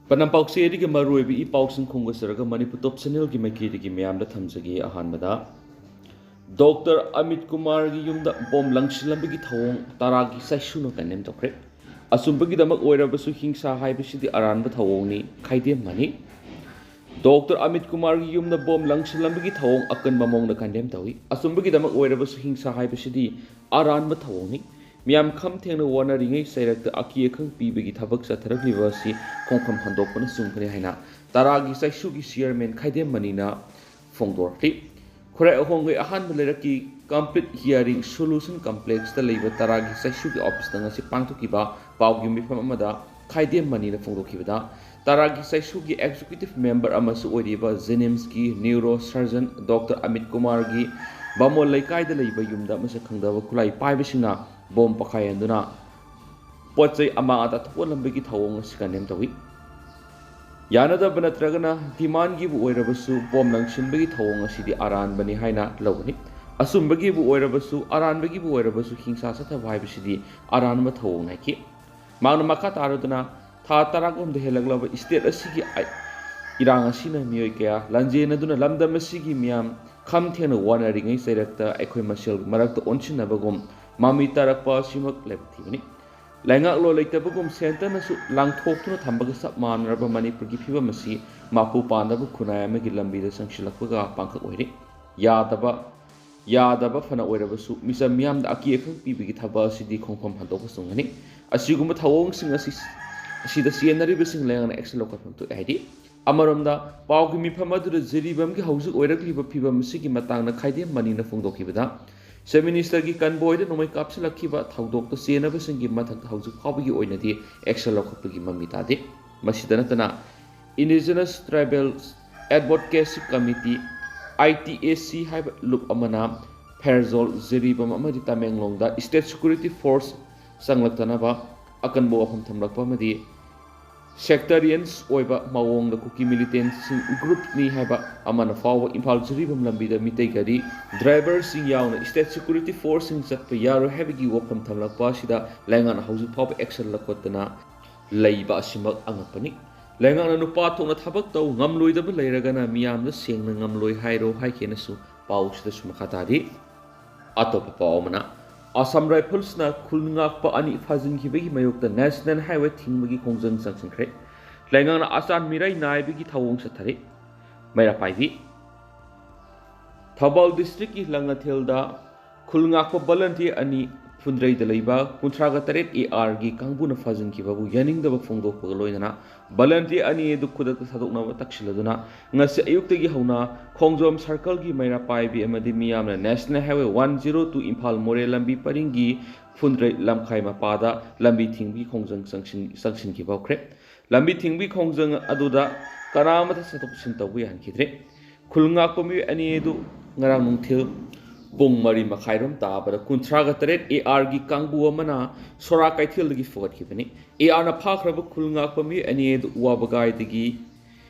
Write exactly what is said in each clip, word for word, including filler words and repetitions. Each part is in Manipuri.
ꯄꯅꯝ ꯄꯥꯎꯆꯦꯗꯒꯤ ꯃꯔꯨꯑꯣꯏꯕ ꯏ ꯄꯥꯎꯁꯤꯡ ꯈꯣꯝꯒꯠꯆꯔꯒ ꯃꯅꯤꯄꯨꯔ ꯇꯣꯞ ꯆꯦꯅꯦꯜꯒꯤ ꯃꯥꯏꯀꯩꯗꯒꯤ ꯃꯌꯥꯝꯗ ꯊꯝꯖꯒꯦ꯫ ꯑꯍꯥꯟꯕꯗ, ꯗꯣꯛꯇꯔ ꯑꯃꯤꯠ ꯀꯨꯃꯥꯔꯒꯤ ꯌꯨꯝꯗ ꯕꯣꯝ ꯂꯪꯁꯤꯜꯂꯝꯕꯒꯤ ꯊꯧꯑꯣꯡ ꯇꯔꯥꯒꯤ ꯆꯩꯁꯨꯅ ꯀꯟꯗꯦꯝ ꯇꯧꯈ꯭ꯔꯦ꯫ ꯑꯆꯨꯝꯕꯒꯤꯗꯃꯛ ꯑꯣꯏꯔꯕꯁꯨ ꯍꯤꯡꯁꯥ ꯍꯥꯏꯕꯁꯤꯗꯤ ꯑꯔꯥꯟꯕ ꯊꯧꯑꯣꯡꯅꯤ, ꯈꯥꯏꯗꯦꯝ ꯃꯅꯤ꯫ ꯗꯣꯛꯇꯔ ꯑꯃꯤꯠ ꯀꯨꯃꯥꯔꯒꯤ ꯌꯨꯝꯗ ꯕꯣꯝ ꯂꯪꯁꯤꯜꯂꯝꯕꯒꯤ ꯊꯧꯑꯣꯡ ꯑꯀꯟꯕ ꯃꯑꯣꯡꯗ ꯀꯟꯗꯦꯝ ꯇꯧꯏ꯫ ꯑꯆꯨꯝꯕꯒꯤꯗꯃꯛ ꯑꯣꯏꯔꯕꯁꯨ ꯍꯤꯡꯁꯥ ꯍꯥꯏꯕꯁꯤꯗꯤ ꯑꯔꯥꯟꯕ ꯊꯧꯑꯣꯡꯅꯤ꯫ ꯃꯤꯌꯥꯝ ꯈꯝ ꯊꯦꯡꯅ ꯋꯥꯅꯔꯤꯉꯩ ꯆꯩꯔꯛꯇ ꯑꯀꯤ ꯑꯈꯪ ꯄꯤꯕꯒꯤ ꯊꯕꯛ ꯆꯠꯊꯔꯛꯂꯤꯕ ꯑꯁꯤ ꯈꯣꯡꯐꯝ ꯍꯟꯗꯣꯛꯄꯅ ꯆꯨꯝꯒꯅꯤ ꯍꯥꯏꯅ ꯇꯔꯥꯒꯤ ꯆꯩꯁꯨꯒꯤ ꯆꯤꯌꯔꯃꯦꯟ ꯈꯥꯏꯗꯦꯝ ꯃꯅꯤꯅ ꯐꯣꯡꯗꯣꯔꯛꯂꯤ꯫ ꯈꯨꯔꯥꯏ ꯑꯍꯣꯡꯒꯩ ꯑꯍꯥꯟꯕ ꯂꯩꯔꯛꯀꯤ Complete Hearing Solution Complexꯇ ꯂꯩꯕ ꯇꯔꯥꯒꯤ ꯆꯩꯁꯨꯒꯤ ꯑꯣꯐꯤꯁꯇ ꯉꯁꯤ ꯄꯥꯡꯊꯣꯛꯈꯤꯕ ꯄꯥꯎꯒꯤ ꯃꯤꯐꯝ ꯑꯃꯗ ꯈꯥꯏꯗꯦꯝ ꯃꯅꯤꯅ ꯐꯣꯡꯗꯣꯛꯈꯤꯕꯗ, ꯇꯔꯥꯒꯤ ꯆꯩꯁꯨꯒꯤ ꯑꯦꯛꯖꯤꯀ꯭ꯌꯨꯇꯤꯚ ꯃꯦꯝꯕꯔ ꯑꯃꯁꯨ ꯑꯣꯏꯔꯤꯕ JNIMSꯀꯤ ꯅ꯭ꯌꯨꯔꯣ ꯁꯔꯖꯟ ꯗꯣꯛꯇꯔ ꯑꯃꯤꯠ ꯀꯨꯃꯥꯔꯒꯤ ꯕꯥꯃꯣꯟ ꯂꯩꯀꯥꯏꯗ ꯂꯩꯕ ꯌꯨꯝꯗ ꯃꯁꯛ ꯈꯪꯗꯕ ꯈꯨꯠꯂꯥꯏ ꯄꯥꯏꯕꯁꯤꯡꯅ ꯕꯣꯝ ꯄꯈꯥꯏꯍꯟꯗꯨꯅ ꯄꯣꯠ ꯆꯩ ꯑꯃꯥꯡ ꯑꯇꯥ ꯊꯣꯛꯍꯜꯂꯝꯕꯒꯤ ꯊꯧꯑꯣꯡ ꯑꯁꯤ ꯀꯟꯗꯦꯝ ꯇꯧꯏ꯫ ꯌꯥꯅꯗꯕ ꯅꯠꯇ꯭ꯔꯒꯅ ꯗꯤꯃꯥꯟꯒꯤꯕꯨ ꯑꯣꯏꯔꯕꯁꯨ ꯕꯣꯝ ꯂꯪꯁꯤꯟꯕꯒꯤ ꯊꯧꯑꯣꯡ ꯑꯁꯤꯗꯤ ꯑꯔꯥꯟꯕꯅꯤ ꯍꯥꯏꯅ ꯂꯧꯒꯅꯤ꯫ ꯑꯆꯨꯝꯕꯒꯤꯕꯨ ꯑꯣꯏꯔꯕꯁꯨ, ꯑꯔꯥꯟꯕꯒꯤꯕꯨ ꯑꯣꯏꯔꯕꯁꯨ ꯍꯤꯡꯁꯥ ꯆꯠꯊꯕ ꯍꯥꯏꯕꯁꯤꯗꯤ ꯑꯔꯥꯟꯕ ꯊꯧꯑꯣꯡ ꯅꯥꯏꯈꯤ꯫ ꯃꯍꯥꯛꯅ ꯃꯈꯥ ꯇꯥꯔꯗꯨꯅ, ꯊꯥ ꯇꯔꯥꯒꯨꯝꯗ ꯍꯦꯜꯂꯛꯂꯕ ꯁ꯭ꯇꯦꯠ ꯑꯁꯤꯒꯤ ꯑꯥꯏ-, ꯏꯔꯥꯡ ꯑꯁꯤꯅ ꯃꯤꯑꯣꯏ ꯀꯌꯥ ꯂꯥꯟꯖꯦꯟꯅꯗꯨꯅ ꯂꯝꯗꯝ ꯑꯁꯤꯒꯤ ꯃꯤꯌꯥꯝ ꯈꯝ ꯊꯦꯡꯅ ꯋꯥꯅꯔꯤꯉꯩ ꯆꯩꯔꯛꯇ ꯑꯩꯈꯣꯏ ꯃꯁꯦꯜꯒꯤ ꯃꯔꯛꯇ ꯑꯣꯟꯁꯤꯟꯅꯕꯒꯨꯝ ꯃꯃꯤ ꯇꯥꯔꯛꯄ ꯑꯁꯤꯃꯛ ꯂꯥꯏꯕꯛ ꯊꯤꯕꯅꯤ꯫ ꯂꯩꯉꯥꯛꯂꯣꯟ ꯂꯩꯇꯕꯒꯨꯝ ꯁꯦꯟꯇꯔꯅꯁꯨ ꯂꯥꯡꯊꯣꯛꯇꯨꯅ ꯊꯝꯕꯒ ꯆꯞ ꯃꯥꯟꯅꯔꯕ ꯃꯅꯤꯄꯨꯔꯒꯤ ꯐꯤꯕꯝ ꯑꯁꯤ ꯃꯄꯨ ꯄꯥꯟꯗꯕ ꯈꯨꯟꯅꯥꯏ ꯑꯃꯒꯤ ꯂꯝꯕꯤꯗ ꯆꯪꯁꯤꯜꯂꯛꯄꯒ ꯄꯥꯡꯈꯛ ꯑꯣꯏꯔꯦ꯫ ꯌꯥꯗꯕ, ꯌꯥꯗꯕ ꯐꯅ ꯑꯣꯏꯔꯕꯁꯨ ꯃꯤꯆꯝ ꯃꯤꯌꯥꯝꯗ ꯑꯀꯤ ꯑꯈꯪ ꯄꯤꯕꯒꯤ ꯊꯕꯛ ꯑꯁꯤꯗꯤ ꯈꯣꯡꯐꯝ ꯍꯟꯗꯣꯛꯄ ꯆꯨꯝꯒꯅꯤ꯫ ꯑꯁꯤꯒꯨꯝꯕ ꯊꯧꯑꯣꯡꯁꯤꯡ ꯑꯁꯤ, ꯑꯁꯤꯗ ꯆꯦꯟꯅꯔꯤꯕꯁꯤꯡ ꯂꯩꯉꯥꯛꯅ action ꯂꯧꯈꯠꯐꯝ ꯊꯣꯛꯑꯦ ꯍꯥꯏꯗꯤ꯫ ꯑꯃꯔꯣꯝꯗ, ꯄꯥꯎꯒꯤ ꯃꯤꯐꯝ ꯑꯗꯨꯗ ꯖꯤꯔꯤꯕꯥꯝꯒꯤ ꯍꯧꯖꯤꯛ ꯑꯣꯏꯔꯛꯂꯤꯕ ꯐꯤꯕꯝ ꯑꯁꯤꯒꯤ ꯃꯇꯥꯡꯗ ꯈꯥꯏꯗꯦꯝ ꯃꯅꯤꯅ ꯐꯣꯡꯗꯣꯛꯈꯤꯕꯗ, ꯆꯤꯐ ꯃꯤꯅꯤꯁꯇꯔꯒꯤ ꯀꯟꯚꯣꯏꯗ ꯅꯣꯡꯃꯩ ꯀꯥꯞꯁꯤꯜꯂꯛꯈꯤꯕ ꯊꯧꯗꯣꯛꯇ ꯆꯦꯟꯅꯕꯁꯤꯡꯒꯤ ꯃꯊꯛꯇ ꯍꯧꯖꯤꯛ ꯐꯥꯎꯕꯒꯤ ꯑꯣꯏꯅꯗꯤ action ꯂꯧꯈꯠꯄꯒꯤ ꯃꯃꯤ ꯇꯥꯗꯦ꯫ ꯃꯁꯤꯗ ꯅꯠꯇꯅ, Indigenous Tribal Advocacy Committee, ITAC ꯍꯥꯏꯕ ꯂꯨꯞ ꯑꯃꯅ ꯐꯦꯔꯖꯣꯜ, ꯖꯤꯔꯤꯕꯥꯝ ꯑꯃꯗꯤ ꯇꯃꯦꯡꯂꯣꯡꯗ state security force ꯆꯪꯂꯛꯇꯅꯕ ꯑꯀꯟꯕ ꯋꯥꯐꯝ ꯊꯝꯂꯛꯄ ꯑꯃꯗꯤ sectarians ꯑꯣꯏꯕ ꯃꯑꯣꯡꯗ ꯀꯨꯀꯤ militantꯁꯤꯡ groupꯅꯤ ꯍꯥꯏꯕ ꯑꯃꯅ ꯐꯥꯎꯕ ꯏꯝꯐꯥꯜ ꯖꯤꯔꯤꯕꯥꯝ ꯂꯝꯕꯤꯗ ꯃꯤꯇꯩ ꯒꯥꯔꯤ driverꯁꯤꯡ ꯌꯥꯎꯅ state security forceꯁꯤꯡ ꯆꯠꯄ ꯌꯥꯔꯣꯏ ꯍꯥꯏꯕꯒꯤ ꯋꯥꯐꯝ ꯊꯝꯂꯛꯄ ꯑꯁꯤꯗ ꯂꯩꯉꯥꯛꯅ ꯍꯧꯖꯤꯛ ꯐꯥꯎꯕ action ꯂꯧꯈꯠꯇꯅ ꯂꯩꯕ ꯑꯁꯤꯃꯛ ꯑꯉꯛꯄꯅꯤ꯫ ꯂꯩꯉꯥꯛꯅ ꯅꯨꯄꯥ ꯊꯣꯛꯅ ꯊꯕꯛ ꯇꯧ, ꯉꯝꯂꯣꯏꯗꯕ ꯂꯩꯔꯒꯅ ꯃꯤꯌꯥꯝꯗ ꯁꯦꯡꯅ ꯉꯝꯂꯣꯏ ꯍꯥꯏꯔꯣ ꯍꯥꯏꯈꯤꯅꯁꯨ ꯄꯥꯎꯁꯤꯗꯁꯨ ꯃꯈꯥ ꯇꯥꯔꯤ꯫ ꯑꯇꯣꯞꯄ ꯄꯥꯎ ꯑꯃꯅ, ꯑꯁꯥꯝ ꯔꯥꯏꯐꯜꯁꯅ ꯈꯨꯜ ꯉꯥꯛꯄ ꯑꯅꯤ ꯐꯥꯖꯤꯟꯈꯤꯕꯒꯤ ꯃꯥꯌꯣꯛꯇ ꯅꯦꯁꯅꯦꯜ ꯍꯥꯏꯋꯦ ꯊꯤꯡꯕꯒꯤ ꯈꯣꯡꯖꯪ ꯆꯪꯁꯤꯟꯈ꯭ꯔꯦ꯫ ꯂꯩꯉꯥꯛꯅ ꯑꯆꯥꯟ ꯃꯤꯔꯥꯏ ꯅꯥꯏꯕꯒꯤ ꯊꯧꯑꯣꯡ ꯆꯠꯊꯔꯤ꯫ ꯃꯩꯔꯥ ꯄꯥꯏꯕꯤ꯫ ꯊꯧꯕꯥꯜ ꯗꯤꯁꯇ꯭ꯔꯤꯛꯀꯤ ꯂꯪꯉꯊꯦꯜꯗ ꯈꯨꯜ ꯉꯥꯛꯄ ꯚꯣꯂꯟꯇꯤꯌꯔ ꯑꯅꯤ ꯐꯨꯟꯗ꯭ꯔꯩꯗ ꯂꯩꯕ ꯀꯨꯟꯊ꯭ꯔꯥꯒ ꯇꯔꯦꯠ ꯑꯦ ꯑꯥꯔꯒꯤ ꯀꯥꯡꯕꯨꯅ ꯐꯥꯖꯤꯟꯈꯤꯕꯕꯨ ꯌꯥꯅꯤꯡꯗꯕ ꯐꯣꯡꯗꯣꯛꯄꯒ ꯂꯣꯏꯅꯅ ꯚꯣꯂꯟꯇꯤꯌꯔ ꯑꯅꯤ ꯑꯗꯨ ꯈꯨꯗꯛꯇ ꯊꯥꯗꯣꯛꯅꯕ ꯇꯛꯁꯤꯜꯂꯗꯨꯅ ꯉꯁꯤ ꯑꯌꯨꯛꯇꯒꯤ ꯍꯧꯅ ꯈꯣꯡꯖꯣꯝ ꯁꯔꯀꯜꯒꯤ ꯃꯩꯔꯥ ꯄꯥꯏꯕꯤ ꯑꯃꯗꯤ ꯃꯤꯌꯥꯝꯅ national highway one zero two Imphal ꯃꯣꯔꯦ ꯂꯝꯕꯤ ꯄꯔꯤꯡꯒꯤ ꯐꯨꯟꯗ꯭ꯔꯩ ꯂꯝꯈꯥꯏ ꯃꯄꯥꯗ ꯂꯝꯕꯤ ꯊꯤꯡꯕꯒꯤ ꯈꯣꯡꯖꯪ ꯆꯪꯁꯤꯟ-, ꯆꯪꯁꯤꯟꯈꯤꯕ ꯍꯧꯈ꯭ꯔꯦ꯫ ꯂꯝꯕꯤ ꯊꯤꯡꯕꯒꯤ ꯈꯣꯡꯖꯪ ꯑꯗꯨꯗ ꯀꯅꯥ ꯑꯃꯠꯇ ꯆꯠꯊꯣꯛ ꯆꯠꯁꯤꯟ ꯇꯧꯕ ꯌꯥꯍꯟꯈꯤꯗ꯭ꯔꯦ꯫ ꯈꯨꯜ ꯉꯥꯛꯄ ꯃꯤꯑꯣꯏ ꯑꯅꯤ ꯑꯗꯨ ꯉꯔꯥꯡ ꯅꯨꯡꯊꯤꯜ ꯄꯨꯡ ꯃꯔꯤ ꯃꯈꯥꯏꯔꯣꯝ ꯇꯥꯕꯗ ꯀꯨꯟꯊ꯭ꯔꯥꯒ ꯇꯔꯦꯠ ꯑꯦ ꯑꯥꯔꯒꯤ ꯀꯥꯡꯕꯨ ꯑꯃꯅ ꯁꯣꯔꯥ ꯀꯩꯊꯦꯜꯗꯒꯤ ꯐꯨꯒꯠꯈꯤꯕꯅꯤ꯫ ꯑꯦ ꯑꯥꯔꯅ ꯐꯥꯈ꯭ꯔꯕ ꯈꯨꯜ ꯉꯥꯛꯄ ꯃꯤꯑꯣꯏ ꯑꯅꯤ ꯑꯗꯨ ꯋꯥꯕꯒꯥꯏꯗꯒꯤ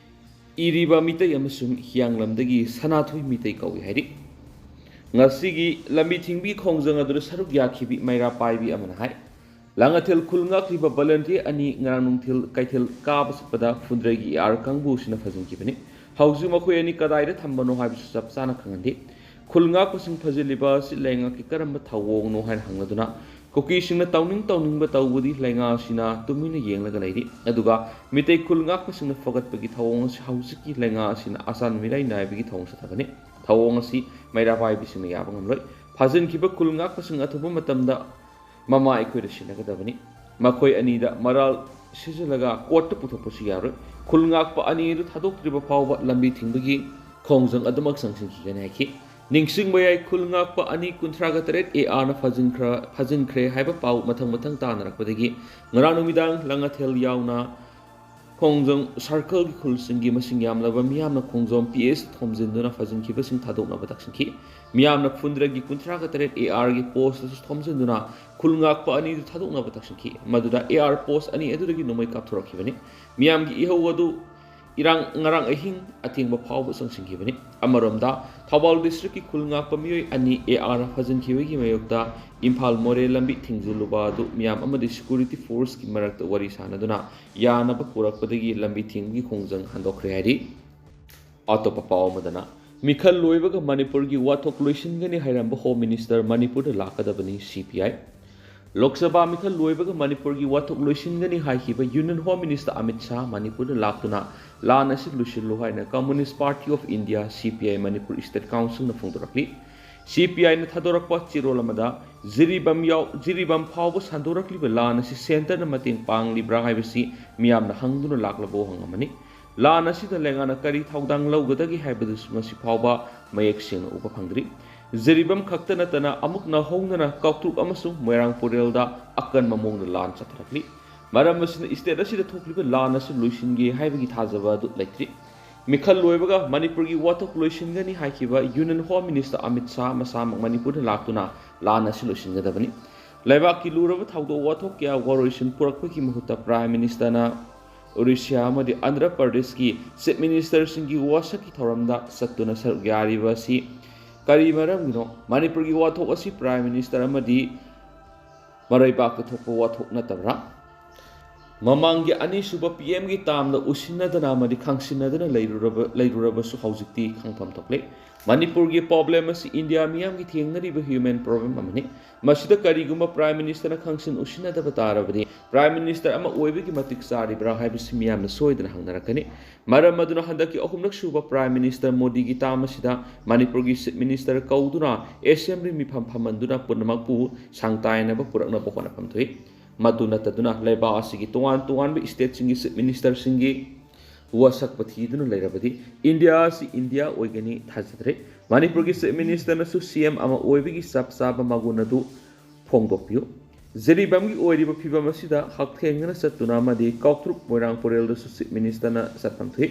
ꯏꯔꯤꯕ ꯃꯤꯇꯩ ꯑꯃꯁꯨꯡ ꯍꯤꯌꯥꯡꯂꯝꯗꯒꯤ ꯁꯅꯥꯊꯣꯏ ꯃꯤꯇꯩ ꯀꯧꯏ ꯍꯥꯏꯔꯤ꯫ ꯉꯁꯤꯒꯤ ꯂꯝꯕꯤ ꯊꯤꯡꯕꯒꯤ ꯈꯣꯡꯖꯪ ꯑꯗꯨꯗ ꯁꯔꯨꯛ ꯌꯥꯈꯤꯕꯤ ꯃꯩꯔꯥ ꯄꯥꯏꯕꯤ ꯑꯃꯅ ꯍꯥꯏ, ꯂꯥꯡꯉꯊꯦꯜ ꯈꯨꯜ ꯉꯥꯛꯂꯤꯕ ꯚꯣꯂꯟꯇꯤꯌꯔ ꯑꯅꯤ ꯉꯔꯥꯡ ꯅꯨꯡꯊꯤꯜ ꯀꯩꯊꯦꯜ ꯀꯥꯕ ꯆꯠꯄꯗ ꯐꯨꯟꯗ꯭ꯔꯩꯒꯤ ꯑꯦ ꯑꯥꯔ ꯀꯥꯡꯕꯨꯁꯤꯅ ꯐꯥꯖꯤꯟꯈꯤꯕꯅꯤ꯫ ꯍꯧꯖꯤꯛ ꯃꯈꯣꯏ ꯑꯅꯤ ꯀꯗꯥꯏꯗ ꯊꯝꯕꯅꯣ ꯍꯥꯏꯕꯁꯨ ꯆꯞ ꯆꯥꯅ ꯈꯪꯍꯟꯗꯦ꯫ ꯈꯨꯜ ꯉꯥꯛꯄꯁꯤꯡ ꯐꯥꯖꯤꯜꯂꯤꯕ ꯑꯁꯤ ꯂꯩꯉꯥꯛꯀꯤ ꯀꯔꯝꯕ ꯊꯧꯑꯣꯡꯅꯣ ꯍꯥꯏꯅ ꯍꯪꯂꯗꯨꯅ ꯀꯨꯀꯤꯁꯤꯡꯅ ꯇꯧꯅꯤꯡ ꯇꯧꯅꯤꯡꯕ ꯇꯧꯕꯗꯤ ꯂꯩꯉꯥꯛ ꯑꯁꯤꯅ ꯇꯨꯃꯤꯟꯅ ꯌꯦꯡꯂꯒ ꯂꯩꯔꯤ꯫ ꯑꯗꯨꯒ ꯃꯤꯇꯩ ꯈꯨꯜ ꯉꯥꯛꯄꯁꯤꯡꯅ ꯐꯒꯠꯄꯒꯤ ꯊꯧꯑꯣꯡ ꯑꯁꯤ ꯍꯧꯖꯤꯛꯀꯤ ꯂꯩꯉꯥꯛ ꯑꯁꯤꯅ ꯑꯆꯥꯟ ꯃꯤꯔꯥꯏ ꯅꯥꯏꯕꯒꯤ ꯊꯧꯑꯣꯡ ꯆꯠꯊꯕꯅꯤ꯫ ꯊꯧꯑꯣꯡ ꯑꯁꯤ ꯃꯩꯔꯥ ꯄꯥꯏꯕꯤꯁꯤꯡꯅ ꯌꯥꯕ ꯉꯝꯂꯣꯏ꯫ ꯐꯥꯖꯤꯟꯈꯤꯕ ꯈꯨꯜ ꯉꯥꯛꯄꯁꯤꯡ ꯑꯊꯨꯕ ꯃꯇꯝꯗ ꯃꯃꯥ ꯑꯩꯈꯣꯏꯗ ꯁꯤꯟꯅꯒꯗꯕꯅꯤ꯫ ꯃꯈꯣꯏ ꯑꯅꯤꯗ ꯃꯔꯥꯜ ꯁꯤꯖꯤꯜꯂꯒ ꯀꯣꯔꯠꯇ ꯄꯨꯊꯣꯛꯄꯁꯨ ꯌꯥꯔꯣꯏ꯫ ꯈꯨꯜ ꯉꯥꯛꯄ ꯑꯅꯤ ꯑꯗꯨ ꯊꯥꯗꯣꯛꯇ꯭ꯔꯤꯕ ꯐꯥꯎꯕ ꯂꯝꯕꯤ ꯊꯤꯡꯕꯒꯤ ꯈꯣꯡꯖꯪ ꯑꯗꯨꯃꯛ ꯆꯪꯁꯤꯟꯈꯤꯒꯅꯤ ꯍꯥꯏꯈꯤ꯫ ꯅꯤꯡꯁꯤꯡꯕ ꯌꯥꯏ, ꯈꯨꯜ ꯉꯥꯛꯄ ꯑꯅꯤ ꯀꯨꯟꯊ꯭ꯔꯥꯒ ꯇꯔꯦꯠ ꯑꯦ ꯑꯥꯔꯅ ꯐꯥꯖꯤꯟꯈ꯭ꯔ-, ꯐꯥꯖꯤꯟꯈ꯭ꯔꯦ ꯍꯥꯏꯕ ꯄꯥꯎ ꯃꯊꯪ ꯃꯊꯪ ꯇꯥꯅꯔꯛꯄꯗꯒꯤ ꯉꯔꯥꯡ ꯅꯨꯃꯤꯗꯥꯡ ꯂꯥꯡꯉꯊꯦꯜ ꯌꯥꯎꯅ ꯈꯣꯡꯖꯣꯝ ꯁꯔꯀꯜꯒꯤ ꯈꯨꯜꯁꯤꯡꯒꯤ ꯃꯁꯤꯡ ꯌꯥꯝꯂꯕ ꯃꯤꯌꯥꯝꯅ ꯈꯣꯡꯖꯣꯝ ꯄꯤ ꯑꯦꯁ ꯊꯣꯝꯖꯤꯟꯗꯨꯅ ꯐꯥꯖꯤꯟꯈꯤꯕꯁꯤꯡ ꯊꯥꯗꯣꯛꯅꯕ ꯇꯛꯁꯤꯟꯈꯤ꯫ ꯃꯤꯌꯥꯝꯅ ꯐꯨꯟꯗ꯭ꯔꯒꯤ ꯀꯨꯟꯊ꯭ꯔꯥꯒ ꯇꯔꯦꯠ ꯑꯦ ꯑꯥꯔꯒꯤ ꯄꯣꯁꯇꯁꯨ ꯊꯣꯝꯖꯤꯟꯗꯨꯅ ꯈꯨꯜ ꯉꯥꯛꯄ ꯑꯅꯤꯗꯨ ꯊꯥꯗꯣꯛꯅꯕ ꯇꯛꯁꯤꯟꯈꯤ꯫ ꯃꯗꯨꯗ ꯑꯦ ꯑꯥꯔ ꯄꯣꯁ ꯑꯅꯤ ꯑꯗꯨꯗꯒꯤ ꯅꯣꯡꯃꯩ ꯀꯥꯞꯊꯣꯔꯛꯈꯤꯕꯅꯤ꯫ ꯃꯤꯌꯥꯝꯒꯤ ꯏꯍꯧ ꯑꯗꯨ ꯏꯔꯥꯡ ꯉꯔꯥꯡ ꯑꯍꯤꯡ ꯑꯊꯦꯡꯕ ꯐꯥꯎꯕ ꯆꯪꯁꯤꯟꯈꯤꯕꯅꯤ꯫ ꯑꯃꯔꯣꯝꯗ, ꯊꯧꯕꯥꯜ ꯗꯤꯁꯇ꯭ꯔꯤꯛꯀꯤ ꯈꯨꯜ ꯉꯥꯛꯄ ꯃꯤꯑꯣꯏ ꯑꯅꯤ ꯑꯦ ꯑꯥꯔ ꯐꯥꯖꯤꯟꯈꯤꯕꯒꯤ ꯃꯥꯌꯣꯛꯇ ꯏꯝꯐꯥꯜ ꯃꯣꯔꯦ ꯂꯝꯕꯤ ꯊꯤꯡꯖꯤꯜꯂꯨꯕ ꯑꯗꯨ ꯃꯤꯌꯥꯝ ꯑꯃꯗꯤ ꯁꯦꯀ꯭ꯌꯨꯔꯤꯇꯤ ꯐꯣꯔꯁꯀꯤ ꯃꯔꯛꯇ ꯋꯥꯔꯤ ꯁꯥꯅꯗꯨꯅ ꯌꯥꯅꯕ ꯄꯨꯔꯛꯄꯗꯒꯤ ꯂꯝꯕꯤ ꯊꯤꯡꯕꯒꯤ ꯈꯣꯡꯖꯪ ꯍꯟꯗꯣꯛꯈ꯭ꯔꯦ ꯍꯥꯏꯔꯤ꯫ ꯑꯇꯣꯞꯄ ꯄꯥꯎ ꯑꯃꯗꯅ, ꯃꯤꯈꯜ ꯂꯣꯏꯕꯒ ꯃꯅꯤꯄꯨꯔꯒꯤ ꯋꯥꯊꯣꯛ ꯂꯣꯏꯁꯤꯟꯒꯅꯤ ꯍꯥꯏꯔꯝꯕ ꯍꯣꯝ ꯃꯤꯅꯤꯁꯇꯔ ꯃꯅꯤꯄꯨꯔꯗ ꯂꯥꯛꯀꯗꯕꯅꯤ, ꯁꯤ ꯄꯤ ꯑꯥꯏ꯫ ꯂꯣꯛ ꯁꯚꯥ ꯃꯤꯈꯜ ꯂꯣꯏꯕꯒ ꯃꯅꯤꯄꯨꯔꯒꯤ ꯋꯥꯊꯣꯛ ꯂꯣꯏꯁꯤꯟꯒꯅꯤ ꯍꯥꯏꯈꯤꯕ union home minister Amit Shah ꯃꯅꯤꯄꯨꯔꯗ ꯂꯥꯛꯇꯨꯅ ꯂꯥꯟ ꯑꯁꯤ ꯂꯣꯏꯁꯤꯜꯂꯨ ꯍꯥꯏꯅ ꯀꯝꯃꯨꯅꯤꯁ ꯄꯥꯔꯇꯤ ꯑꯣꯐ ꯏꯟꯗꯤꯌꯥ, ꯁꯤ ꯄꯤ ꯑꯥꯏ, ꯃꯅꯤꯄꯨꯔ ꯏꯁꯇꯦꯠ ꯀꯥꯎꯟꯁꯤꯜꯅ ꯐꯣꯡꯗꯣꯔꯛꯂꯤ꯫ ꯁꯤ ꯄꯤ ꯑꯥꯏꯅ ꯊꯥꯗꯣꯔꯛꯄ ꯆꯦꯔꯣꯜ ꯑꯃꯗ, ꯖꯤꯔꯤꯕꯥꯝ ꯌꯥꯎ-, ꯖꯤꯔꯤꯕꯥꯝ ꯐꯥꯎꯕ ꯁꯟꯗꯣꯔꯛꯂꯤꯕ ꯂꯥꯟ ꯑꯁꯤ ꯁꯦꯟꯇꯔꯅ ꯃꯇꯦꯡ ꯄꯥꯡꯂꯤꯕ꯭ꯔꯥ ꯍꯥꯏꯕꯁꯤ ꯃꯤꯌꯥꯝꯅ ꯍꯪꯗꯨꯅ ꯂꯥꯛꯂꯕ ꯋꯥꯍꯪ ꯑꯃꯅꯤ꯫ ꯂꯥꯟ ꯑꯁꯤꯗ ꯂꯩꯉꯥꯛꯅ ꯀꯔꯤ ꯊꯧꯗꯥꯡ ꯂꯧꯒꯗꯒꯦ ꯍꯥꯏꯕꯗꯨꯁꯨ ꯉꯁꯤ ꯐꯥꯎꯕ ꯃꯌꯦꯛ ꯁꯦꯡꯅ ꯎꯕ ꯐꯪꯗ꯭ꯔꯤ꯫ ꯖꯤꯔꯤꯕꯥꯝ ꯈꯛꯇ ꯅꯠꯇꯅ ꯑꯃꯨꯛ ꯅꯧꯍꯧꯅꯅ ꯀꯥꯎꯇ꯭ꯔꯨꯛ ꯑꯃꯁꯨꯡ ꯃꯣꯏꯔꯥꯡ ꯄꯨꯔꯦꯜꯗ ꯑꯀꯟꯕ ꯃꯑꯣꯡꯗ ꯂꯥꯟ ꯆꯠꯊꯔꯛꯂꯤ꯫ ꯃꯔꯝ ꯑꯁꯤꯅ ꯏꯁꯇꯦꯠ ꯑꯁꯤꯗ ꯊꯣꯛꯂꯤꯕ ꯂꯥꯟ ꯑꯁꯤ ꯂꯣꯏꯁꯤꯟꯒꯦ ꯍꯥꯏꯕꯒꯤ ꯊꯥꯖꯕ ꯑꯗꯨ ꯂꯩꯇ꯭ꯔꯤ꯫ ꯃꯤꯈꯜ ꯂꯣꯏꯕꯒ ꯃꯅꯤꯄꯨꯔꯒꯤ ꯋꯥꯊꯣꯛ ꯂꯣꯏꯁꯤꯟꯒꯅꯤ ꯍꯥꯏꯈꯤꯕ union home minister Amit Shah ꯃꯁꯥꯃꯛ ꯃꯅꯤꯄꯨꯔꯗ ꯂꯥꯛꯇꯨꯅ ꯂꯥꯟ ꯑꯁꯤ ꯂꯣꯏꯁꯤꯟꯒꯗꯕꯅꯤ꯫ ꯂꯩꯕꯥꯛꯀꯤ ꯂꯨꯔꯕ ꯊꯧꯗꯣꯛ ꯋꯥꯊꯣꯛ ꯀꯌꯥ ꯋꯥꯔꯣꯏꯁꯤꯟ ꯄꯨꯔꯛꯄꯒꯤ ꯃꯍꯨꯠꯇ ꯄ꯭ꯔꯥꯏꯝ ꯃꯤꯅꯤꯁꯇꯔꯅ ꯑꯣꯔꯤꯁꯤꯌꯥ ꯑꯃꯗꯤ ꯑꯟꯙ꯭ꯔ ꯄ꯭ꯔꯗꯦꯁꯀꯤ ꯆꯤꯐ ꯃꯤꯅꯤꯁꯇꯔꯁꯤꯡꯒꯤ ꯋꯥꯁꯛꯀꯤ ꯊꯧꯔꯝꯗ ꯆꯠꯇꯨꯅ ꯁꯔꯨꯛ ꯌꯥꯔꯤꯕ ꯑꯁꯤ ꯀꯔꯤ ꯃꯔꯝꯒꯤꯅꯣ? ꯃꯅꯤꯄꯨꯔꯒꯤ ꯋꯥꯊꯣꯛ ꯑꯁꯤ ꯄ꯭ꯔꯥꯏꯝ ꯃꯤꯅꯤꯁꯇꯔ ꯑꯃꯗꯤ ꯃꯔꯩꯕꯥꯛꯇ ꯊꯣꯛꯄ ꯋꯥꯊꯣꯛ ꯅꯠꯇꯕ꯭ꯔꯥ? ꯃꯃꯥꯡꯒꯤ ꯑꯅꯤꯁꯨꯕ ꯄꯤ ꯑꯦꯝꯒꯤ ꯇꯥꯝꯗ ꯎꯁꯤꯟꯅꯗꯅ ꯑꯃꯗꯤ ꯈꯪꯁꯤꯟꯅꯗꯅ ꯂꯩꯔꯨꯔꯕ, ꯂꯩꯔꯨꯔꯕꯁꯨ ꯍꯧꯖꯤꯛꯇꯤ ꯈꯪꯐꯝ ꯊꯣꯛꯂꯦ꯫ ꯃꯅꯤꯄꯨꯔꯒꯤ ꯄ꯭ꯔꯣꯕ꯭ꯂꯦꯝ ꯑꯁꯤ ꯏꯟꯗꯤꯌꯥ ꯃꯤꯌꯥꯝꯒꯤ ꯊꯦꯡꯅꯔꯤꯕ ꯍ꯭ꯌꯨꯃꯦꯟ ꯄ꯭ꯔꯣꯕ꯭ꯂꯦꯝ ꯑꯃꯅꯤ꯫ ꯃꯁꯤꯗ ꯀꯔꯤꯒꯨꯝꯕ ꯄ꯭ꯔꯥꯏꯝ ꯃꯤꯅꯤꯁꯇꯔꯅ ꯈꯪꯁꯤꯟ ꯎꯁꯤꯟꯅꯗꯕ ꯇꯥꯔꯕꯗꯤ ꯄ꯭ꯔꯥꯏꯝ ꯃꯤꯅꯤꯁꯇꯔ ꯑꯃ ꯑꯣꯏꯕꯒꯤ ꯃꯇꯤꯛ ꯆꯥꯔꯤꯕ꯭ꯔꯥ ꯍꯥꯏꯕꯁꯤ ꯃꯤꯌꯥꯝꯅ ꯁꯣꯏꯗꯅ ꯍꯪꯅꯔꯛꯀꯅꯤ꯫ ꯃꯔꯝ ꯑꯗꯨꯅ ꯍꯟꯗꯛꯀꯤ ꯑꯍꯨꯝꯂꯛ ꯁꯨꯕ ꯄ꯭ꯔꯥꯏꯝ ꯃꯤꯅꯤꯁꯇꯔ ꯃꯣꯗꯤꯒꯤ ꯇꯥꯝ ꯑꯁꯤꯗ ꯃꯅꯤꯄꯨꯔꯒꯤ ꯆꯤꯐ ꯃꯤꯅꯤꯁꯇꯔ ꯀꯧꯗꯨꯅ ꯑꯦꯁꯦꯝꯕ꯭ꯂꯤ ꯃꯤꯐꯝ ꯐꯝꯍꯟꯗꯨꯅ ꯄꯨꯝꯅꯃꯛꯄꯨ ꯁꯥꯡꯇꯥꯏꯅꯕ ꯄꯨꯔꯛꯅꯕ ꯍꯣꯠꯅꯐꯝ ꯊꯣꯛꯏ꯫ ꯃꯗꯨ ꯅꯠꯇꯗꯨꯅ ꯂꯩꯕꯥꯛ ꯑꯁꯤꯒꯤ ꯇꯣꯉꯥꯟ ꯇꯣꯉꯥꯟꯕ ꯏꯁꯇꯦꯠꯁꯤꯡꯒꯤ ꯆꯤꯐ ꯃꯤꯅꯤꯁꯇꯔꯁꯤꯡꯒꯤ ꯋꯥꯁꯛꯄ ꯊꯤꯗꯨꯅ ꯂꯩꯔꯕꯗꯤ ꯏꯟꯗꯤꯌꯥ ꯑꯁꯤ ꯏꯟꯗꯤꯌꯥ ꯑꯣꯏꯒꯅꯤ ꯊꯥꯖꯗ꯭ꯔꯦ꯫ ꯃꯅꯤꯄꯨꯔꯒꯤ ꯆꯤꯐ ꯃꯤꯅꯤꯁꯇꯔꯅꯁꯨ ꯁꯤ ꯑꯦꯝ ꯑꯃ ꯑꯣꯏꯕꯒꯤ ꯆꯞ ꯆꯥꯕ ꯃꯒꯨꯟ ꯑꯗꯨ ꯐꯣꯡꯗꯣꯛꯄꯤꯌꯨ꯫ ꯖꯤꯔꯤꯕꯥꯝꯒꯤ ꯑꯣꯏꯔꯤꯕ ꯐꯤꯕꯝ ꯑꯁꯤꯗ ꯍꯛꯊꯦꯡꯅꯅ ꯆꯠꯇꯨꯅ ꯑꯃꯗꯤ ꯀꯥꯎꯇ꯭ꯔꯨꯛ ꯃꯣꯏꯔꯥꯡ ꯄꯨꯔꯦꯜꯗꯁꯨ ꯆꯤꯐ ꯃꯤꯅꯤꯁꯇꯔꯅ ꯆꯠꯐꯝ ꯊꯣꯛꯏ꯫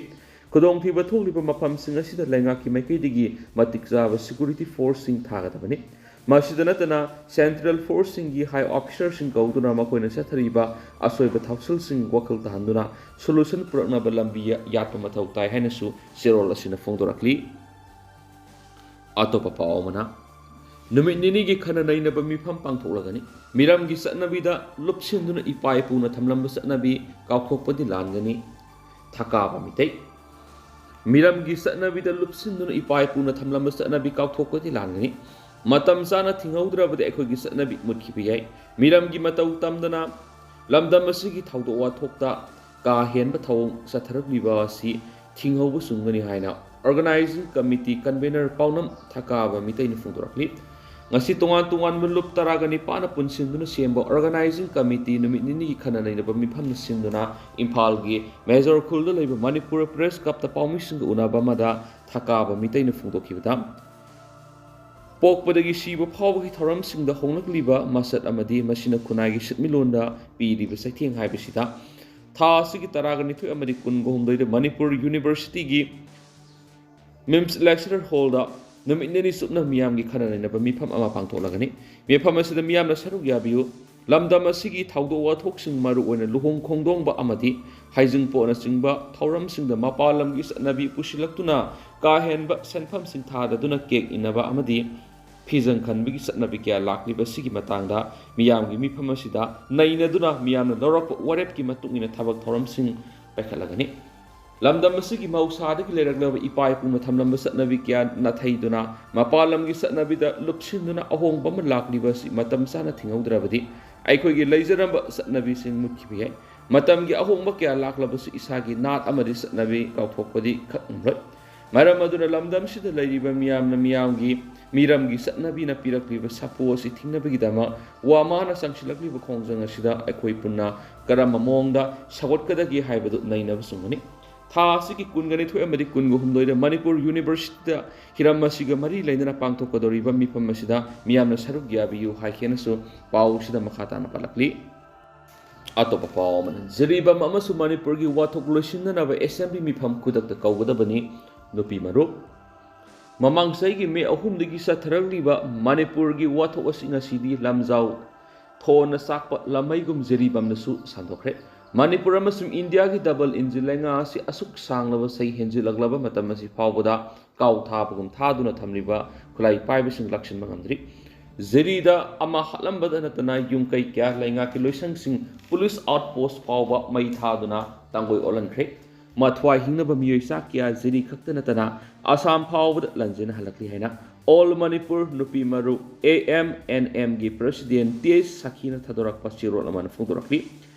ꯈꯨꯗꯣꯡꯊꯤꯕ ꯊꯣꯛꯂꯤꯕ ꯃꯐꯝꯁꯤꯡ ꯑꯁꯤꯗ ꯂꯩꯉꯥꯛꯀꯤ ꯃꯥꯏꯀꯩꯗꯒꯤ ꯃꯇꯤꯛ ꯆꯥꯕ ꯁꯦꯀ꯭ꯌꯨꯔꯤꯇꯤ ꯐꯣꯔꯁꯁꯤꯡ ꯊꯥꯒꯗꯕꯅꯤ꯫ ꯃꯁꯤꯗ ꯅꯠꯇꯅ central forceꯁꯤꯡꯒꯤ high officerꯁꯤꯡ ꯀꯧꯗꯨꯅ ꯃꯈꯣꯏꯅ ꯆꯠꯊꯔꯤꯕ ꯑꯁꯣꯏꯕ ꯊꯧꯁꯤꯜꯁꯤꯡ ꯋꯥꯈꯜ ꯇꯥꯍꯟꯗꯨꯅ solution ꯄꯨꯔꯛꯅꯕ ꯂꯝꯕꯤ ꯌꯥꯠꯄ ꯃꯊꯧ ꯇꯥꯏ ꯍꯥꯏꯅꯁꯨ ꯆꯦꯔꯣꯜ ꯑꯁꯤꯅ ꯐꯣꯡꯗꯣꯔꯛꯂꯤ꯫ ꯑꯇꯣꯞꯄ ꯄꯥꯎ ꯑꯃꯅ, ꯅꯨꯃꯤꯠ ꯅꯤꯅꯤꯒꯤ ꯈꯟꯅ ꯅꯩꯅꯕ ꯃꯤꯐꯝ ꯄꯥꯡꯊꯣꯛꯂꯒꯅꯤ꯫ ꯃꯤꯔꯝꯒꯤ ꯆꯠꯅꯕꯤꯗ ꯂꯨꯞꯁꯤꯟꯗꯨꯅ ꯏꯄꯥ ꯏꯄꯨꯅ ꯊꯝꯂꯝꯕ ꯆꯠꯅꯕꯤ ꯀꯥꯎꯊꯣꯛꯄꯗꯤ ꯂꯥꯟꯒꯅꯤ꯫ ꯊꯀꯥꯕ ꯃꯤꯇꯩ꯫ ꯃꯤꯔꯝꯒꯤ ꯆꯠꯅꯕꯤꯗ ꯂꯨꯞꯁꯤꯟꯗꯨꯅ ꯏꯄꯥ ꯏꯄꯨꯅ ꯊꯝꯂꯝꯕ ꯆꯠꯅꯕꯤ ꯀꯥꯎꯊꯣꯛꯄꯗꯤ ꯂꯥꯟꯒꯅꯤ꯫ ꯃꯇꯝ ꯆꯥꯅ ꯊꯤꯡꯍꯧꯗ꯭ꯔꯕꯗꯤ ꯑꯩꯈꯣꯏꯒꯤ ꯆꯠꯅꯕꯤ ꯃꯨꯠꯈꯤꯕ ꯌꯥꯏ꯫ ꯃꯤꯔꯝꯒꯤ ꯃꯇꯧ ꯇꯝꯗꯅ ꯂꯝꯗꯝ ꯑꯁꯤꯒꯤ ꯊꯧꯗꯣꯛ ꯋꯥꯊꯣꯛꯇ ꯀꯥ ꯍꯦꯟꯕ ꯊꯧꯑꯣꯡ ꯆꯠꯊꯔꯛꯂꯤꯕ ꯑꯁꯤ ꯊꯤꯡꯍꯧꯕ ꯆꯨꯝꯒꯅꯤ ꯍꯥꯏꯅ Organizing Committee Convener ꯄꯥꯎꯅꯝ ꯊꯀꯥꯕ ꯃꯤꯇꯩꯅ ꯐꯣꯡꯗꯣꯔꯛꯂꯤ꯫ ꯉꯁꯤ ꯇꯣꯉꯥꯟ ꯇꯣꯉꯥꯟꯕ ꯂꯨꯞ ꯇꯔꯥꯒ ꯅꯤꯄꯥꯟꯅ ꯄꯨꯟꯁꯤꯟꯗꯨꯅ ꯁꯦꯝꯕ Organizing Committee ꯅꯨꯃꯤꯠ ꯅꯤꯅꯤꯒꯤ ꯈꯟꯅ ꯅꯩꯅꯕ ꯃꯤꯐꯝꯅ ꯁꯤꯟꯗꯨꯅ ꯏꯝꯐꯥꯜꯒꯤ ꯃꯦꯖꯣꯔ ꯈꯨꯜꯗ ꯂꯩꯕ ꯃꯅꯤꯄꯨꯔ ꯄ꯭ꯔꯦꯁ ꯀ꯭ꯂꯕꯇ ꯄꯥꯎꯃꯤꯁꯤꯡꯒ ꯎꯅꯕ ꯑꯃꯗ ꯊꯀꯥꯕ ꯃꯤꯇꯩꯅ ꯐꯣꯡꯗꯣꯛꯈꯤꯕꯗ, ꯄꯣꯛꯄꯗꯒꯤ ꯁꯤꯕ ꯐꯥꯎꯕꯒꯤ ꯊꯧꯔꯝꯁꯤꯡꯗ ꯍꯣꯡꯂꯛꯂꯤꯕ ꯃꯆꯠ ꯑꯃꯗꯤ ꯃꯁꯤꯅ ꯈꯨꯟꯅꯥꯏꯒꯤ ꯁꯤꯟꯃꯤꯠꯂꯣꯟꯗ ꯄꯤꯔꯤꯕ ꯆꯩꯊꯦꯡ ꯍꯥꯏꯕꯁꯤꯗ, ꯊꯥ ꯑꯁꯤꯒꯤ ꯇꯔꯥꯒ ꯅꯤꯊꯣꯏ ꯑꯃꯗꯤ ꯀꯨꯟꯒ ꯍꯨꯝꯗꯣꯏꯗ ꯃꯅꯤꯄꯨꯔ ꯌꯨꯅꯤꯚꯔꯁꯤꯇꯤꯒꯤ MIMS Lecture Hallꯗ ꯅꯨꯃꯤꯠ ꯅꯤꯅꯤ ꯆꯨꯞꯅ ꯃꯤꯌꯥꯝꯒꯤ ꯈꯟꯅ ꯅꯩꯅꯕ ꯃꯤꯐꯝ ꯑꯃ ꯄꯥꯡꯊꯣꯛꯂꯒꯅꯤ꯫ ꯃꯤꯐꯝ ꯑꯁꯤꯗ ꯃꯤꯌꯥꯝꯅ ꯁꯔꯨꯛ ꯌꯥꯕꯤꯌꯨ꯫ ꯂꯝꯗꯝ ꯑꯁꯤꯒꯤ ꯊꯧꯗꯣꯛ ꯋꯥꯊꯣꯛꯁꯤꯡ, ꯃꯔꯨꯑꯣꯏꯅ ꯂꯨꯍꯣꯡ ꯈꯣꯡꯗꯣꯡꯕ ꯑꯃꯗꯤ ꯍꯩꯖꯤꯡꯄꯣꯠꯅꯆꯤꯡꯕ ꯊꯧꯔꯝꯁꯤꯡꯗ ꯃꯄꯥꯟ ꯂꯝꯒꯤ ꯆꯠꯅꯕꯤ ꯄꯨꯁꯤꯜꯂꯛꯇꯨꯅ ꯀꯥ ꯍꯦꯟꯕ ꯁꯦꯟꯐꯝꯁꯤꯡ ꯊꯥꯗꯗꯨꯅ ꯀꯦꯛ ꯏꯟꯅꯕ ꯑꯃꯗꯤ ꯐꯤꯖꯪ ꯈꯟꯕꯒꯤ ꯆꯠꯅꯕꯤ ꯀꯌꯥ ꯂꯥꯛꯂꯤꯕ ꯑꯁꯤꯒꯤ ꯃꯇꯥꯡꯗ ꯃꯤꯌꯥꯝꯒꯤ ꯃꯤꯐꯝ ꯑꯁꯤꯗ ꯅꯩꯅꯗꯨꯅ ꯃꯤꯌꯥꯝꯅ ꯂꯧꯔꯛꯄ ꯋꯥꯔꯦꯞꯀꯤ ꯃꯇꯨꯡ ꯏꯟꯅ ꯊꯕꯛ ꯊꯧꯔꯝꯁꯤꯡ ꯄꯥꯏꯈꯠꯂꯒꯅꯤ꯫ ꯂꯝꯗꯝ ꯑꯁꯤꯒꯤ ꯃꯍꯧꯁꯥꯗꯒꯤ ꯂꯩꯔꯛꯂꯕ ꯏꯄꯥ ꯏꯄꯨꯅ ꯊꯝꯂꯝꯕ ꯆꯠꯅꯕꯤ ꯀꯌꯥ ꯅꯥꯊꯩꯗꯨꯅ ꯃꯄꯥꯟ ꯂꯝꯒꯤ ꯆꯠꯅꯕꯤꯗ ꯂꯨꯞꯁꯤꯟꯗꯨꯅ ꯑꯍꯣꯡꯕ ꯑꯃ ꯂꯥꯛꯂꯤꯕ ꯑꯁꯤ ꯃꯇꯝ ꯆꯥꯅ ꯊꯤꯡꯍꯧꯗ꯭ꯔꯕꯗꯤ ꯑꯩꯈꯣꯏꯒꯤ ꯂꯩꯖꯔꯝꯕ ꯆꯠꯅꯕꯤꯁꯤꯡ ꯃꯨꯠꯈꯤꯕ ꯌꯥꯏ꯫ ꯃꯇꯝꯒꯤ ꯑꯍꯣꯡꯕ ꯀꯌꯥ ꯂꯥꯛꯂꯕꯁꯨ ꯏꯁꯥꯒꯤ ꯅꯥꯠ ꯑꯃꯗꯤ ꯆꯠꯅꯕꯤ ꯀꯥꯎꯊꯣꯛꯄꯗꯤ ꯈꯛ ꯉꯝꯂꯣꯏ꯫ ꯃꯔꯝ ꯑꯗꯨꯅ ꯂꯝꯗꯝꯁꯤꯗ ꯂꯩꯔꯤꯕ ꯃꯤꯌꯥꯝꯅ ꯃꯤꯌꯥꯝꯒꯤ ꯃꯤꯔꯝꯒꯤ ꯆꯠꯅꯕꯤꯅ ꯄꯤꯔꯛꯂꯤꯕ ꯁꯥꯐꯨ ꯑꯁꯤ ꯊꯤꯡꯅꯕꯒꯤꯗꯃꯛ ꯋꯥ ꯃꯥꯅ ꯆꯪꯁꯤꯜꯂꯛꯂꯤꯕ ꯈꯣꯡꯖꯪ ꯑꯁꯤꯗ ꯑꯩꯈꯣꯏ ꯄꯨꯟꯅ ꯀꯔꯝꯕ ꯃꯑꯣꯡꯗ ꯁꯧꯒꯠꯀꯗꯒꯦ ꯍꯥꯏꯕꯗꯨ ꯅꯩꯅꯕ ꯆꯨꯝꯒꯅꯤ꯫ ꯊꯥ ꯑꯁꯤꯒꯤ ꯀꯨꯟꯒ ꯅꯤꯊꯣꯏ ꯑꯃꯗꯤ ꯀꯨꯟꯒ ꯍꯨꯝꯗꯣꯏꯗ ꯃꯅꯤꯄꯨꯔ ꯌꯨꯅꯤꯚꯔꯁꯤꯇꯤꯗ ꯍꯤꯔꯝ ꯑꯁꯤꯒ ꯃꯔꯤ ꯂꯩꯅꯅ ꯄꯥꯡꯊꯣꯛꯀꯗꯧꯔꯤꯕ ꯃꯤꯐꯝ ꯑꯁꯤꯗ ꯃꯤꯌꯥꯝꯅ ꯁꯔꯨꯛ ꯌꯥꯕꯤꯌꯨ ꯍꯥꯏꯈꯤꯅꯁꯨ ꯄꯥꯎꯁꯤꯗ ꯃꯈꯥ ꯇꯥꯅ ꯄꯜꯂꯛꯂꯤ꯫ ꯑꯇꯣꯞꯄ ꯄꯥꯎ ꯑꯃꯅ, ꯖꯤꯔꯤꯕꯥꯝ ꯑꯃꯁꯨꯡ ꯃꯅꯤꯄꯨꯔꯒꯤ ꯋꯥꯊꯣꯛ ꯂꯣꯏꯁꯤꯟꯅꯅꯕ ꯑꯦꯁꯦꯝꯕ꯭ꯂꯤ ꯃꯤꯐꯝ ꯈꯨꯗꯛꯇ ꯀꯧꯒꯗꯕꯅꯤ, ꯅꯨꯄꯤ ꯃꯔꯨꯞ꯫ ꯃꯃꯥꯡ ꯆꯍꯤꯒꯤ ꯃꯦ ꯑꯍꯨꯝꯗꯒꯤ ꯆꯠꯊꯔꯛꯂꯤꯕ ꯃꯅꯤꯄꯨꯔꯒꯤ ꯋꯥꯊꯣꯛ ꯑꯁꯤ ꯉꯁꯤꯗꯤ ꯂꯝꯖꯥꯎ ꯊꯣꯟꯅ ꯆꯥꯛꯄ ꯂꯥꯃꯩꯒꯨꯝ ꯖꯤꯔꯤꯕꯥꯝꯅꯁꯨ ꯁꯟꯗꯣꯛꯈ꯭ꯔꯦ꯫ ꯃꯅꯤꯄꯨꯔ ꯑꯃꯁꯨꯡ ꯏꯟꯗꯤꯌꯥꯒꯤ ꯗꯕꯜ ꯏꯟꯖꯤꯟ ꯂꯩꯉꯥꯛ ꯑꯁꯤ ꯑꯁꯨꯛ ꯁꯥꯡꯂꯕ ꯆꯍꯤ ꯍꯦꯟꯖꯤꯜꯂꯛꯂꯕ ꯃꯇꯝ ꯑꯁꯤ ꯐꯥꯎꯕꯗ ꯀꯥꯎ ꯊꯥꯕꯒꯨꯝ ꯊꯥꯗꯨꯅ ꯊꯝꯂꯤꯕ ꯈꯨꯠꯂꯥꯏ ꯄꯥꯏꯕꯁꯤꯡ ꯂꯥꯛꯁꯤꯟꯕ ꯉꯝꯗ꯭ꯔꯤ꯫ ꯖꯤꯔꯤꯗ ꯑꯃ ꯍꯥꯠꯂꯝꯕꯗ ꯅꯠꯇꯅ ꯌꯨꯝ ꯀꯩ ꯀꯌꯥ, ꯂꯩꯉꯥꯛꯀꯤ ꯂꯣꯏꯁꯪꯁꯤꯡ, ꯄꯨꯂꯤꯁ ꯑꯥꯎꯠꯄꯣꯁ ꯐꯥꯎꯕ ꯃꯩ ꯊꯥꯗꯨꯅ ꯇꯥꯡꯒꯣꯏ ꯑꯣꯜꯍꯟꯈ꯭ꯔꯦ꯫ ꯃꯊ꯭ꯋꯥꯏ ꯍꯤꯡꯅꯕ ꯃꯤꯑꯣꯏ ꯆꯥ ꯀꯌꯥ ꯖꯤꯔꯤ ꯈꯛꯇ ꯅꯠꯇꯅ ꯑꯁꯥꯝ ꯐꯥꯎꯕꯗ ꯂꯥꯟꯖꯦꯟꯅꯍꯜꯂꯛꯂꯤ ꯍꯥꯏꯅ All Manipur ꯅꯨꯄꯤ ꯃꯔꯨꯞ, A M N M ꯒꯤ president ꯇꯤ ꯑꯩꯆ ꯁꯈꯤꯅ ꯊꯥꯗꯣꯔꯛꯄ ꯆꯦꯔꯣꯜ ꯑꯃꯅ ꯐꯣꯡꯗꯣꯔꯛꯂꯤ꯫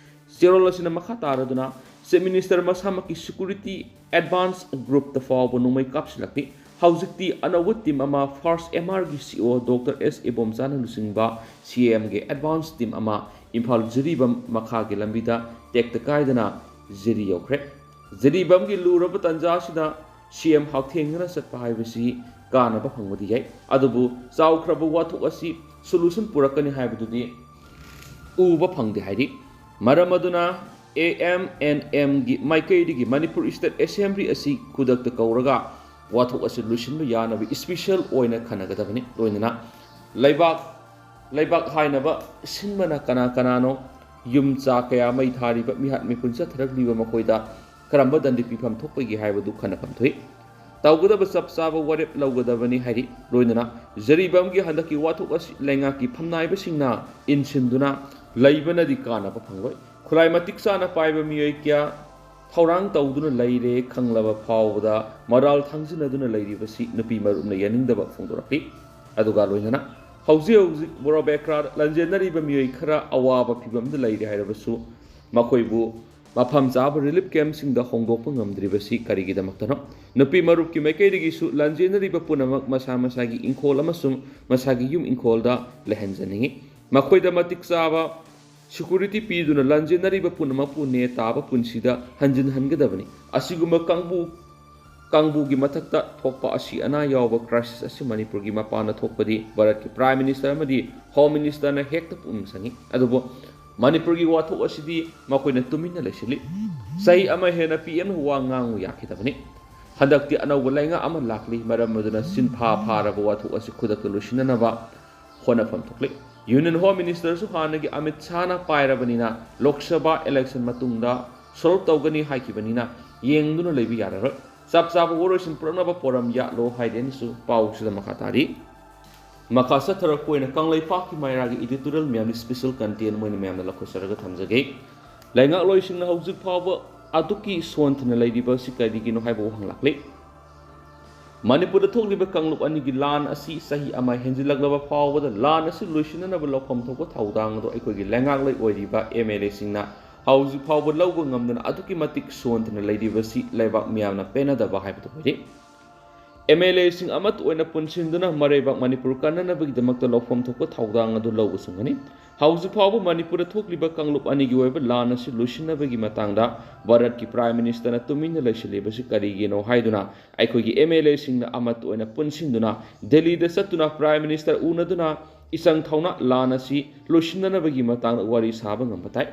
ꯆꯦꯔꯣꯜ ꯑꯁꯤꯅ ꯃꯈꯥ ꯇꯥꯔꯗꯨꯅ Chief Minister ꯃꯁꯥꯃꯛꯀꯤ security advance group ꯇ ꯐꯥꯎꯕ ꯅꯣꯡꯃꯩ ꯀꯥꯞꯁꯤꯜꯂꯛꯂꯤ꯫ ꯍꯧꯖꯤꯛꯇꯤ ꯑꯅꯧꯕ team ꯑꯃ first M R ꯒꯤ C O Doctor S ꯏꯕꯣꯝꯆꯥꯅ ꯂꯨꯆꯤꯡꯕ C M ꯒꯤ advance team ꯑꯃ ꯏꯝꯐꯥꯜ ꯖꯤꯔꯤꯕꯥꯝ ꯃꯈꯥꯒꯤ ꯂꯝꯕꯤꯗ ꯇꯦꯛꯇ ꯀꯥꯏꯗꯅ ꯖꯤꯔꯤ ꯌꯧꯈ꯭ꯔꯦ꯫ ꯖꯤꯔꯤꯕꯥꯝꯒꯤ ꯂꯨꯔꯕ ꯇꯥꯟꯖꯥ ꯑꯁꯤꯗ C M ꯍꯛꯊꯦꯡꯅꯅ ꯆꯠꯄ ꯍꯥꯏꯕꯁꯤ ꯀꯥꯟꯅꯕ ꯐꯪꯕꯗꯤ ꯌꯥꯏ, ꯑꯗꯨꯕꯨ ꯆꯥꯎꯈ꯭ꯔꯕ ꯋꯥꯊꯣꯛ ꯑꯁꯤ solution ꯄꯨꯔꯛꯀꯅꯤ ꯍꯥꯏꯕꯗꯨꯗꯤ ꯎꯕ ꯐꯪꯗꯦ ꯍꯥꯏꯔꯤ꯫ ꯃꯔꯝ ꯑꯗꯨꯅ A M N M ꯒꯤ ꯃꯥꯏꯀꯩꯗꯒꯤ ꯃꯅꯤꯄꯨꯔ State Assembly ꯑꯁꯤ ꯈꯨꯗꯛꯇ ꯀꯧꯔꯒ ꯋꯥꯊꯣꯛ ꯑꯁꯤ ꯂꯣꯏꯁꯤꯟꯕ ꯌꯥꯅꯕ special ꯑꯣꯏꯅ ꯈꯟꯅꯒꯗꯕꯅꯤ꯫ ꯂꯣꯏꯅꯅ ꯂꯩꯕꯥꯛ, ꯂꯩꯕꯥꯛ ꯍꯥꯏꯅꯕ ꯁꯤꯟꯕꯅ ꯀꯅꯥ ꯀꯅꯥꯅꯣ? ꯌꯨꯝ ꯆꯥ ꯀꯌꯥ ꯃꯩ ꯊꯥꯔꯤꯕ, ꯃꯤꯍꯥꯠ ꯃꯤꯄꯨꯟ ꯆꯠꯊꯔꯛꯂꯤꯕ ꯃꯈꯣꯏꯗ ꯀꯔꯝꯕ ꯗꯟꯗꯤ ꯄꯤꯐꯝ ꯊꯣꯛꯄꯒꯦ ꯍꯥꯏꯕꯗꯨ ꯈꯟꯅꯐꯝ ꯊꯣꯛꯏ꯫ ꯇꯧꯒꯗꯕ ꯆꯞ ꯆꯥꯕ ꯋꯥꯔꯦꯞ ꯂꯧꯒꯗꯕꯅꯤ ꯍꯥꯏꯔꯤ꯫ ꯂꯣꯏꯅꯅ ꯖꯤꯔꯤꯕꯥꯝꯒꯤ ꯍꯟꯗꯛꯀꯤ ꯋꯥꯊꯣꯛ ꯑꯁꯤ ꯂꯩꯉꯥꯛꯀꯤ ꯐꯝꯅꯥꯏꯕꯁꯤꯡꯅ ꯏꯟꯁꯤꯟꯗꯨꯅ ꯂꯩꯕꯅꯗꯤ ꯀꯥꯟꯅꯕ ꯐꯪꯂꯣꯏ꯫ ꯈꯨꯠꯂꯥꯏ ꯃꯇꯤꯛ ꯆꯥꯅ ꯄꯥꯏꯕ ꯃꯤꯑꯣꯏ ꯀꯌꯥ, ꯊꯧꯔꯥꯡ ꯇꯧꯗꯨꯅ ꯂꯩꯔꯦ ꯈꯪꯂꯕ ꯐꯥꯎꯕꯗ ꯃꯔꯥꯜ ꯊꯥꯡꯖꯤꯟꯅꯗꯨꯅ ꯂꯩꯔꯤꯕꯁꯤ ꯅꯨꯄꯤ ꯃꯔꯨꯞꯅ ꯌꯥꯅꯤꯡꯗꯕ ꯐꯣꯡꯗꯣꯔꯛꯂꯤ꯫ ꯑꯗꯨꯒ ꯂꯣꯏꯅꯅ ꯍꯧꯖꯤꯛ ꯍꯧꯖꯤꯛ ꯕꯣꯔꯣꯕꯦꯀ꯭ꯔꯥꯗ ꯂꯥꯟꯖꯦꯟꯅꯔꯤꯕ ꯃꯤꯑꯣꯏ ꯈꯔ ꯑꯋꯥꯕ ꯐꯤꯚꯝꯗ ꯂꯩꯔꯦ ꯍꯥꯏꯔꯕꯁꯨ ꯃꯈꯣꯏꯕꯨ ꯃꯐꯝ ꯆꯥꯕ relief camp ꯁꯤꯡꯗ ꯍꯣꯡꯗꯣꯛꯄ ꯉꯝꯗ꯭ꯔꯤꯕꯁꯤ ꯀꯔꯤꯒꯤꯗꯃꯛꯇꯅꯣ? ꯅꯨꯄꯤ ꯃꯔꯨꯞꯀꯤ ꯃꯥꯏꯀꯩꯗꯒꯤꯁꯨ ꯂꯥꯟꯖꯦꯟꯅꯔꯤꯕ ꯄꯨꯝꯅꯃꯛ ꯃꯁꯥ ꯃꯁꯥꯒꯤ ꯏꯪꯈꯣꯜ ꯑꯃꯁꯨꯡ ꯃꯁꯥꯒꯤ ꯌꯨꯝ ꯏꯪꯈꯣꯜꯗ ꯂꯩꯍꯟꯖꯅꯤꯡꯏ꯫ ꯃꯈꯣꯏꯗ ꯃꯇꯤꯛ ꯆꯥꯕ security ꯄꯤꯗꯨꯅ ꯂꯥꯟꯖꯦꯟꯅꯔꯤꯕ ꯄꯨꯝꯅꯃꯛꯄꯨ ꯅꯦ ꯇꯥꯕ ꯄꯨꯟꯁꯤꯗ ꯍꯟꯖꯤꯟꯍꯟꯒꯗꯕꯅꯤ꯫ ꯑꯁꯤꯒꯨꯝꯕ ꯀꯥꯡꯕꯨ, ꯀꯥꯡꯕꯨꯒꯤ ꯃꯊꯛꯇ ꯊꯣꯛꯄ ꯑꯁꯤ ꯑꯅꯥ ꯌꯥꯎꯕ crisis ꯑꯁꯤ ꯃꯅꯤꯄꯨꯔꯒꯤ ꯃꯄꯥꯟꯗ ꯊꯣꯛꯄꯗꯤ ꯚꯥꯔꯠꯀꯤ Prime Minister ꯑꯃꯗꯤ Home Minister ꯅ ꯍꯦꯛꯇ ꯄꯨꯛꯅꯤꯡ ꯆꯪꯏ꯫ ꯑꯗꯨꯕꯨ ꯃꯅꯤꯄꯨꯔꯒꯤ ꯋꯥꯊꯣꯛ ꯑꯁꯤꯗꯤ ꯃꯈꯣꯏꯅ ꯇꯨꯃꯤꯟꯅ ꯂꯩꯁꯤꯜꯂꯤ꯫ ꯆꯍꯤ ꯑꯃ ꯍꯦꯟꯅ P M ꯅ ꯋꯥ ꯉꯥꯡꯉꯨ ꯌꯥꯈꯤꯗꯕꯅꯤ꯫ ꯍꯟꯗꯛꯇꯤ ꯑꯅꯧꯕ ꯂꯩꯉꯥꯛ ꯑꯃ ꯂꯥꯛꯂꯤ, ꯃꯔꯝ ꯑꯗꯨꯅ ꯁꯤꯟꯐꯥ ꯐꯥꯔꯕ ꯋꯥꯊꯣꯛ ꯑꯁꯤ ꯈꯨꯗꯛꯇ ꯂꯣꯏꯁꯤꯟꯅꯅꯕ ꯍꯣꯠꯅꯐꯝ ꯊꯣꯛꯂꯤ꯫ Union Home Minister ꯁꯨ ꯍꯥꯟꯅꯒꯤ ꯑꯃꯤꯠ ꯁꯥꯍꯅ ꯄꯥꯏꯔꯕꯅꯤꯅ ꯂꯣꯛ ꯁꯚꯥ election ꯃꯇꯨꯡꯗ solve ꯇꯧꯒꯅꯤ ꯍꯥꯏꯈꯤꯕꯅꯤꯅ ꯌꯦꯡꯗꯨꯅ ꯂꯩꯕ ꯌꯥꯔꯔꯣꯏ꯫ ꯆꯞ ꯆꯥꯕ ꯋꯥꯔꯣꯏꯁꯤꯟ ꯄꯨꯔꯛꯅꯕ ꯄꯣꯔꯝ ꯌꯥꯠꯂꯣ ꯍꯥꯏꯔꯦꯅꯁꯨ ꯄꯥꯎꯁꯤꯗ ꯃꯈꯥ ꯇꯥꯔꯤ꯫ ꯃꯈꯥ ꯆꯠꯊꯔꯛꯄ ꯑꯣꯏꯅ ꯀꯪꯂꯩꯄꯥꯛꯀꯤ ꯃꯩꯔꯥꯒꯤ editorial ꯃꯌꯥꯝꯒꯤ special content ꯑꯣꯏꯅ ꯃꯌꯥꯝꯅ ꯂꯧꯈꯠꯆꯔꯒ ꯊꯝꯖꯒꯦ꯫ ꯂꯩꯉꯥꯛꯂꯣꯏꯁꯤꯡꯅ ꯍꯧꯖꯤꯛ ꯐꯥꯎꯕ ꯑꯗꯨꯛꯀꯤ ꯁꯣꯟꯊꯅ ꯂꯩꯔꯤꯕ ꯑꯁꯤ ꯀꯔꯤꯒꯤꯅꯣ ꯍꯥꯏꯕ ꯋꯥꯍꯪ ꯂꯥꯛꯂꯤ꯫ ꯃꯅꯤꯄꯨꯔꯗ ꯊꯣꯛꯂꯤꯕ ꯀꯥꯡꯂꯨꯞ ꯑꯅꯤꯒꯤ ꯂꯥꯟ ꯑꯁꯤ ꯆꯍꯤ ꯑꯃ ꯍꯦꯟꯖꯤꯜꯂꯛꯂꯕ ꯐꯥꯎꯕꯗ ꯂꯥꯟ ꯑꯁꯤ ꯂꯣꯏꯁꯤꯟꯅꯅꯕ ꯂꯧꯐꯝ ꯊꯣꯛꯄ ꯊꯧꯗꯥꯡ ꯑꯗꯨ ꯑꯩꯈꯣꯏꯒꯤ ꯂꯩꯉꯥꯛꯂꯣꯏ ꯑꯣꯏꯔꯤꯕ MLA ꯁꯤꯡꯅ ꯍꯧꯖꯤꯛ ꯐꯥꯎꯕ ꯂꯧꯕ ꯉꯝꯗꯅ ꯑꯗꯨꯛꯀꯤ ꯃꯇꯤꯛ ꯁꯣꯟꯊꯅ ꯂꯩꯔꯤꯕꯁꯤ ꯂꯩꯕꯥꯛ ꯃꯤꯌꯥꯝꯅ ꯄꯦꯟꯅꯗꯕ ꯍꯥꯏꯕꯗꯨ ꯑꯣꯏꯔꯤ꯫ MLA ꯁꯤꯡ ꯑꯃꯠꯇ ꯑꯣꯏꯅ ꯄꯨꯟꯁꯤꯟꯗꯨꯅ ꯃꯔꯩꯕꯥꯛ ꯃꯅꯤꯄꯨꯔ ꯀꯟꯅꯅꯕꯒꯤꯗꯃꯛꯇ ꯂꯧꯐꯝ ꯊꯣꯛꯄ ꯊꯧꯗꯥꯡ ꯑꯗꯨ ꯂꯧꯕ ꯆꯨꯝꯒꯅꯤ꯫ ꯍꯧꯖꯤꯛ ꯐꯥꯎꯕ ꯃꯅꯤꯄꯨꯔꯗ ꯊꯣꯛꯂꯤꯕ ꯀꯥꯡꯂꯨꯞ ꯑꯅꯤꯒꯤ ꯑꯣꯏꯕ ꯂꯥꯟ ꯑꯁꯤ ꯂꯣꯏꯁꯤꯟꯅꯕꯒꯤ ꯃꯇꯥꯡꯗ ꯚꯥꯔꯠꯀꯤ Prime Minister ꯅ ꯇꯨꯃꯤꯟꯅ ꯂꯩꯁꯤꯜꯂꯤꯕꯁꯤ ꯀꯔꯤꯒꯤꯅꯣ ꯍꯥꯏꯗꯨꯅ ꯑꯩꯈꯣꯏꯒꯤ MLA ꯁꯤꯡꯅ ꯑꯃꯠꯇ ꯑꯣꯏꯅ ꯄꯨꯟꯁꯤꯟꯗꯨꯅ ꯗꯦꯜꯂꯤꯗ ꯆꯠꯇꯨꯅ Prime Minister ꯎꯅꯗꯨꯅ ꯏꯆꯪ ꯊꯧꯅ ꯂꯥꯟ ꯑꯁꯤ ꯂꯣꯏꯁꯤꯟꯅꯅꯕꯒꯤ ꯃꯇꯥꯡꯗ ꯋꯥꯔꯤ ꯁꯥꯕ ꯉꯝꯕ ꯇꯥꯏ꯫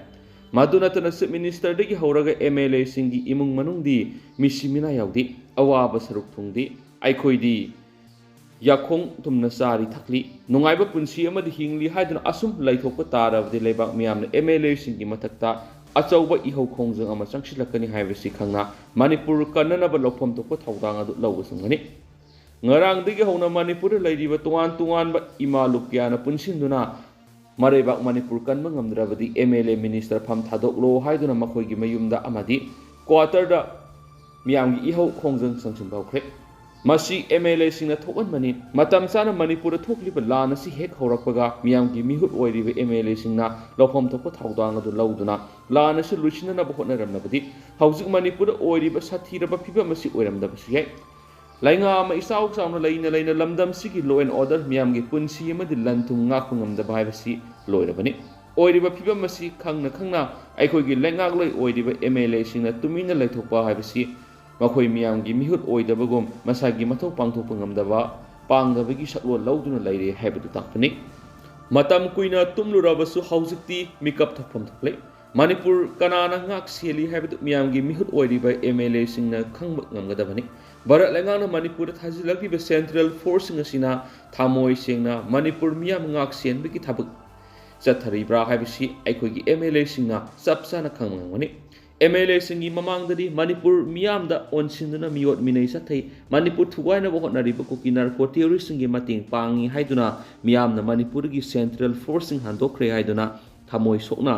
ꯃꯗꯨ ꯅꯠꯇꯅ Chief Minister ꯗꯒꯤ ꯍꯧꯔꯒ MLA ꯁꯤꯡꯒꯤ ꯏꯃꯨꯡ ꯃꯅꯨꯡꯗꯤ ꯃꯤꯁꯤ ꯃꯤꯅꯥ ꯌꯥꯎꯗꯦ, ꯑꯋꯥꯕ ꯁꯔꯨꯛ ꯊꯨꯡꯗꯦ꯫ ꯑꯩꯈꯣꯏꯗꯤ ꯌꯥꯈꯣꯡ ꯊꯨꯝꯅ ꯆꯥꯔꯤ ꯊꯛꯂꯤ, ꯅꯨꯡꯉꯥꯏꯕ ꯄꯨꯟꯁꯤ ꯑꯃꯗ ꯍꯤꯡꯂꯤ ꯍꯥꯏꯗꯨꯅ ꯑꯁꯨꯝ ꯂꯩꯊꯣꯛꯄ ꯇꯥꯔꯕꯗꯤ ꯂꯩꯕꯥꯛ ꯃꯤꯌꯥꯝꯅ MLA ꯁꯤꯡꯒꯤ ꯃꯊꯛꯇ ꯑꯆꯧꯕ ꯏꯍꯧ ꯈꯣꯡꯖꯪ ꯑꯃ ꯆꯪꯁꯤꯜꯂꯛꯀꯅꯤ ꯍꯥꯏꯕꯁꯤ ꯈꯪꯅ ꯃꯅꯤꯄꯨꯔ ꯀꯟꯅꯅꯕ ꯂꯧꯐꯝ ꯊꯣꯛꯄ ꯊꯧꯗꯥꯡ ꯑꯗꯨ ꯂꯧꯕ ꯆꯨꯝꯒꯅꯤ꯫ ꯉꯔꯥꯡꯗꯒꯤ ꯍꯧꯅ ꯃꯅꯤꯄꯨꯔꯗ ꯂꯩꯔꯤꯕ ꯇꯣꯉꯥꯟ ꯇꯣꯉꯥꯟꯕ ꯏꯃꯥ ꯂꯨꯞ ꯀꯌꯥꯅ ꯄꯨꯟꯁꯤꯟꯗꯨꯅ ꯃꯔꯩꯕꯥꯛ ꯃꯅꯤꯄꯨꯔ ꯀꯟꯕ ꯉꯝꯗ꯭ꯔꯕꯗꯤ MLA minister ꯐꯝ ꯊꯥꯗꯣꯛꯂꯣ ꯍꯥꯏꯗꯨꯅ ꯃꯈꯣꯏꯒꯤ ꯃꯌꯨꯝꯗ ꯑꯃꯗꯤ quarter ꯗ ꯃꯤꯌꯥꯝꯒꯤ ꯏꯍꯧ ꯈꯣꯡꯖꯪ ꯆꯪꯁꯤꯟꯕ ꯍꯧꯈ꯭ꯔꯦ꯫ ꯃꯁꯤ MLA ꯁꯤꯡꯅ ꯊꯣꯛꯍꯟꯕꯅꯤ꯫ ꯃꯇꯝ ꯆꯥꯅ ꯃꯅꯤꯄꯨꯔꯗ ꯊꯣꯛꯂꯤꯕ ꯂꯥꯟ ꯑꯁꯤ ꯍꯦꯛ ꯍꯧꯔꯛꯄꯒ ꯃꯤꯌꯥꯝꯒꯤ ꯃꯤꯍꯨꯠ ꯑꯣꯏꯔꯤꯕ MLA ꯁꯤꯡꯅ ꯂꯧꯐꯝ ꯊꯣꯛꯄ ꯊꯧꯗꯥꯡ ꯑꯗꯨ ꯂꯧꯗꯨꯅ ꯂꯥꯟ ꯑꯁꯤ ꯂꯣꯏꯁꯤꯟꯅꯅꯕ ꯍꯣꯠꯅꯔꯝꯂꯕꯗꯤ ꯍꯧꯖꯤꯛ ꯃꯅꯤꯄꯨꯔꯗ ꯑꯣꯏꯔꯤꯕ ꯁꯥꯊꯤꯔꯕ ꯐꯤꯕꯝ ꯑꯁꯤ ꯑꯣꯏꯔꯝꯗꯕꯁꯨ ꯌꯥꯏ꯫ ꯂꯩꯉꯥꯛ ꯑꯃ ꯏꯆꯥꯎ ꯆꯥꯎꯅ ꯂꯩꯅ ꯂꯩꯅ ꯂꯝꯗꯝꯁꯤꯒꯤ law and order, ꯃꯤꯌꯥꯝꯒꯤ ꯄꯨꯟꯁꯤ ꯑꯃꯗꯤ ꯂꯟ ꯊꯨꯝ ꯉꯥꯛꯄ ꯉꯝꯗꯕ ꯍꯥꯏꯕꯁꯤ ꯂꯣꯏꯔꯕꯅꯤ꯫ ꯑꯣꯏꯔꯤꯕ ꯐꯤꯕꯝ ꯑꯁꯤ ꯈꯪꯅ ꯈꯪꯅ ꯑꯩꯈꯣꯏꯒꯤ ꯂꯩꯉꯥꯛꯂꯣꯏ ꯑꯣꯏꯔꯤꯕ MLA ꯁꯤꯡꯅ ꯇꯨꯃꯤꯟꯅ ꯂꯩꯊꯣꯛꯄ ꯍꯥꯏꯕꯁꯤ ꯃꯈꯣꯏ ꯃꯤꯌꯥꯝꯒꯤ ꯃꯤꯍꯨꯠ ꯑꯣꯏꯗꯕꯒꯨꯝ ꯃꯁꯥꯒꯤ ꯃꯊꯧ ꯄꯥꯡꯊꯣꯛꯄ ꯉꯝꯗꯕ, ꯄꯥꯡꯗꯕꯒꯤ ꯁꯛꯂꯣꯟ ꯂꯧꯗꯨꯅ ꯂꯩꯔꯦ ꯍꯥꯏꯕꯗꯨ ꯇꯥꯛꯄꯅꯤ꯫ ꯃꯇꯝ ꯀꯨꯏꯅ ꯇꯨꯝꯂꯨꯔꯕꯁꯨ ꯍꯧꯖꯤꯛꯇꯤ ꯃꯤꯀꯞ ꯊꯣꯛꯐꯝ ꯊꯣꯛꯂꯦ꯫ ꯃꯅꯤꯄꯨꯔ ꯀꯅꯥꯅ ꯉꯥꯛ ꯁꯦꯜꯂꯤ ꯍꯥꯏꯕꯗꯨ ꯃꯤꯌꯥꯝꯒꯤ ꯃꯤꯍꯨꯠ ꯑꯣꯏꯔꯤꯕ ꯑꯦꯝ ꯑꯦꯜ ꯑꯦꯁꯤꯡꯅ ꯈꯪꯕ ꯉꯝꯒꯗꯕꯅꯤ꯫ ꯚꯥꯔꯠ ꯂꯩꯉꯥꯛꯅ ꯃꯅꯤꯄꯨꯔꯗ ꯊꯥꯖꯤꯜꯂꯛꯂꯤꯕ ꯁꯦꯟꯇ꯭ꯔꯦꯜ ꯐꯣꯔꯁꯁꯤꯡ ꯑꯁꯤꯅ ꯊꯃꯣꯏ ꯁꯦꯡꯅ ꯃꯅꯤꯄꯨꯔ ꯃꯤꯌꯥꯝ ꯉꯥꯛ ꯁꯦꯟꯕꯒꯤ ꯊꯕꯛ ꯆꯠꯊꯔꯤꯕ꯭ꯔꯥ ꯍꯥꯏꯕꯁꯤ ꯑꯩꯈꯣꯏꯒꯤ ꯑꯦꯝ ꯑꯦꯜ ꯑꯦꯁꯤꯡꯅ ꯆꯞ ꯆꯥꯅ ꯈꯪꯕ ꯉꯝꯒꯅꯤ꯫ ꯑꯦꯝ ꯑꯦꯜ ꯑꯦꯁꯤꯡꯒꯤ ꯃꯃꯥꯡꯗꯗꯤ ꯃꯅꯤꯄꯨꯔ ꯃꯤꯌꯥꯝꯗ ꯑꯣꯟꯁꯤꯟꯗꯨꯅ ꯃꯤꯑꯣꯠ ꯃꯤꯅꯩ ꯆꯠꯊꯩ, ꯃꯅꯤꯄꯨꯔ ꯊꯨꯒꯥꯏꯅꯕ ꯍꯣꯠꯅꯔꯤꯕ ꯀꯨꯀꯤ ꯅꯥꯔꯀꯣ ꯇꯦꯔꯣꯔꯤꯁꯁꯤꯡꯒꯤ ꯃꯇꯦꯡ ꯄꯥꯡꯉꯤ ꯍꯥꯏꯗꯨꯅ ꯃꯤꯌꯥꯝꯅ ꯃꯅꯤꯄꯨꯔꯗꯒꯤ ꯁꯦꯟꯇ꯭ꯔꯦꯜ ꯐꯣꯔꯁꯁꯤꯡ ꯍꯟꯗꯣꯛꯈ꯭ꯔꯦ ꯍꯥꯏꯗꯨꯅ ꯊꯃꯣꯏ ꯁꯣꯛꯅ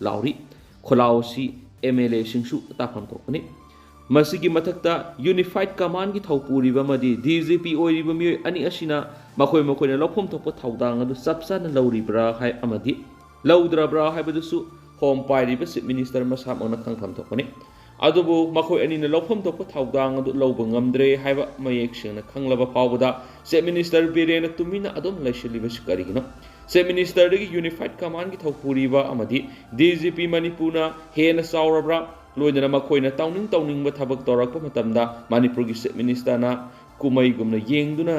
ꯂꯥꯎꯔꯤ꯫ ꯈꯣꯜꯂꯥꯎ ꯑꯁꯤ ꯑꯦꯝ ꯑꯦꯜ ꯑꯦꯁꯤꯡꯁꯨ ꯇꯥꯐꯝ ꯊꯣꯛꯄꯅꯤ꯫ ꯃꯁꯤꯒꯤ ꯃꯊꯛꯇ ꯌꯨꯅꯤꯐꯥꯏꯠ ꯀꯃꯥꯟꯒꯤ ꯊꯧꯄꯨꯔꯤꯕ ꯑꯃꯗꯤ ꯗꯤ ꯖꯤ ꯄꯤ ꯑꯣꯏꯔꯤꯕ ꯃꯤꯑꯣꯏ ꯑꯅꯤ ꯑꯁꯤꯅ ꯃꯈꯣꯏ ꯃꯈꯣꯏꯅ ꯂꯧꯐꯝ ꯊꯣꯛꯄ ꯊꯧꯗꯥꯡ ꯑꯗꯨ ꯆꯞ ꯆꯥꯅ ꯂꯧꯔꯤꯕ꯭ꯔꯥ ꯍꯥꯏ ꯑꯃꯗꯤ ꯂꯧꯗ꯭ꯔꯕ꯭ꯔꯥ ꯍꯥꯏꯕꯗꯨꯁꯨ ꯐꯣꯝ ꯄꯥꯏꯔꯤꯕ ꯆꯤꯐ ꯃꯤꯅꯤꯁꯇꯔ ꯃꯁꯥꯃꯛꯅ ꯈꯪꯐꯝ ꯊꯣꯛꯄꯅꯤ꯫ ꯑꯗꯨꯕꯨ ꯃꯈꯣꯏ ꯑꯅꯤꯅ ꯂꯧꯐꯝ ꯊꯣꯛꯄ ꯊꯧꯗꯥꯡ ꯑꯗꯨ ꯂꯧꯕ ꯉꯝꯗ꯭ꯔꯦ ꯍꯥꯏꯕ ꯃꯌꯦꯛ ꯁꯦꯡꯅ ꯈꯪꯂꯕ ꯐꯥꯎꯕꯗ ꯆꯤꯐ ꯃꯤꯅꯤꯁꯇꯔ ꯕꯤꯔꯦꯟꯅ ꯇꯨꯃꯤꯟꯅ ꯑꯗꯨꯝ ꯂꯩꯁꯤꯜꯂꯤꯕꯁꯤ ꯀꯔꯤꯒꯤꯅꯣ? ꯆꯤꯐ ꯃꯤꯅꯤꯁꯇꯔꯗꯒꯤ ꯌꯨꯅꯤꯐꯥꯏꯠ ꯀꯃꯥꯟꯒꯤ ꯊꯧꯄꯨꯔꯤꯕ ꯑꯃꯗꯤ ꯗꯤ ꯖꯤ ꯄꯤ ꯃꯅꯤꯄꯨꯔꯅ ꯍꯦꯟꯅ ꯆꯥꯎꯔꯕ꯭ꯔꯥ? ꯂꯣꯏꯅꯅ ꯃꯈꯣꯏꯅ ꯇꯧꯅꯤꯡ ꯇꯧꯅꯤꯡꯕ ꯊꯕꯛ ꯇꯧꯔꯛꯄ ꯃꯇꯝꯗ ꯃꯅꯤꯄꯨꯔꯒꯤ ꯆꯤꯐ ꯃꯤꯅꯤꯁꯇꯔꯅ ꯀꯨꯝꯃꯩꯒꯨꯝꯅ ꯌꯦꯡꯗꯨꯅ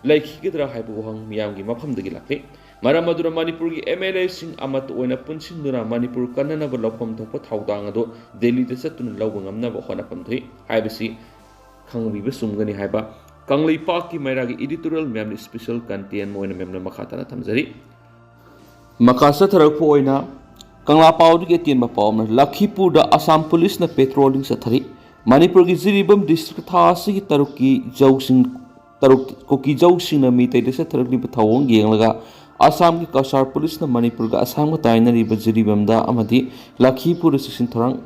ꯂꯩꯈꯤꯒꯗ꯭ꯔꯥ ꯍꯥꯏꯕ ꯋꯥꯍꯪ ꯃꯤꯌꯥꯝꯒꯤ ꯃꯐꯝꯗꯒꯤ ꯂꯥꯛꯂꯤ꯫ ꯃꯔꯝ ꯑꯗꯨꯅ ꯃꯅꯤꯄꯨꯔꯒꯤ ꯑꯦꯝ ꯑꯦꯜ ꯑꯦꯁꯤꯡ ꯑꯃꯠꯇ ꯑꯣꯏꯅ ꯄꯨꯟꯁꯤꯟꯗꯨꯅ ꯃꯅꯤꯄꯨꯔ ꯀꯟꯅꯅꯕ ꯂꯧꯐꯝ ꯊꯣꯛꯄ ꯊꯧꯗꯥꯡ ꯑꯗꯨ ꯗꯦꯜꯂꯤꯗ ꯆꯠꯇꯨꯅ ꯂꯧꯕ ꯉꯝꯅꯕ ꯍꯣꯠꯅꯐꯝ ꯊꯣꯛꯏ ꯍꯥꯏꯕꯁꯤ ꯈꯪꯕꯤꯕ ꯆꯨꯝꯒꯅꯤ ꯍꯥꯏꯕ ꯀꯪꯂꯩꯄꯥꯛꯀꯤ ꯃꯩꯔꯥꯒꯤ ꯏꯗꯤꯇꯣꯔꯤꯌꯦꯜ ꯃꯌꯥꯝꯅ ꯏꯁꯄꯤꯁꯦꯜ ꯀꯟꯇꯦꯟ ꯑꯃ ꯑꯣꯏꯅ ꯃꯌꯥꯝꯅ ꯃꯈꯥ ꯇꯥꯅ ꯊꯝꯖꯔꯤ꯫ ꯃꯈꯥ ꯆꯠꯊꯔꯛꯄ ꯑꯣꯏꯅ ꯀꯪꯂꯥ ꯄꯥꯎꯗꯒꯤ ꯑꯇꯦꯟꯕ ꯄꯥꯎ ꯑꯃꯅ ꯂꯈꯤꯄꯨꯔꯗ ꯑꯁꯥꯝ ꯄꯨꯂꯤꯁꯅ ꯄꯦꯇ꯭ꯔꯣꯂꯤꯡ ꯆꯠꯊꯔꯤ꯫ ꯃꯅꯤꯄꯨꯔꯒꯤ ꯖꯤꯔꯤꯕꯥꯝ ꯗꯤꯁꯇ꯭ꯔꯤꯛ ꯊꯥ ꯑꯁꯤꯒꯤ ꯇꯔꯨꯛꯀꯤ ꯖꯧꯁꯤꯡ ꯇꯔꯨꯛ ꯀꯨꯀꯤ ꯖꯧꯁꯤꯡꯅ ꯃꯤꯇꯩꯗ ꯆꯠꯊꯔꯛꯂꯤꯕ ꯊꯧꯑꯣꯡ ꯌꯦꯡꯂꯒ ꯑꯁꯥꯝꯒꯤ ꯀꯁꯥꯔ ꯄꯨꯂꯤꯁꯅ ꯃꯅꯤꯄꯨꯔꯒ ꯑꯁꯥꯝꯒ ꯇꯥꯏꯅꯔꯤꯕ ꯖꯤꯔꯤꯕꯥꯝꯗ ꯑꯃꯗꯤ ꯂꯈꯤꯄꯨꯔꯗ ꯆꯦꯛꯁꯤꯟ ꯊꯧꯔꯥꯡ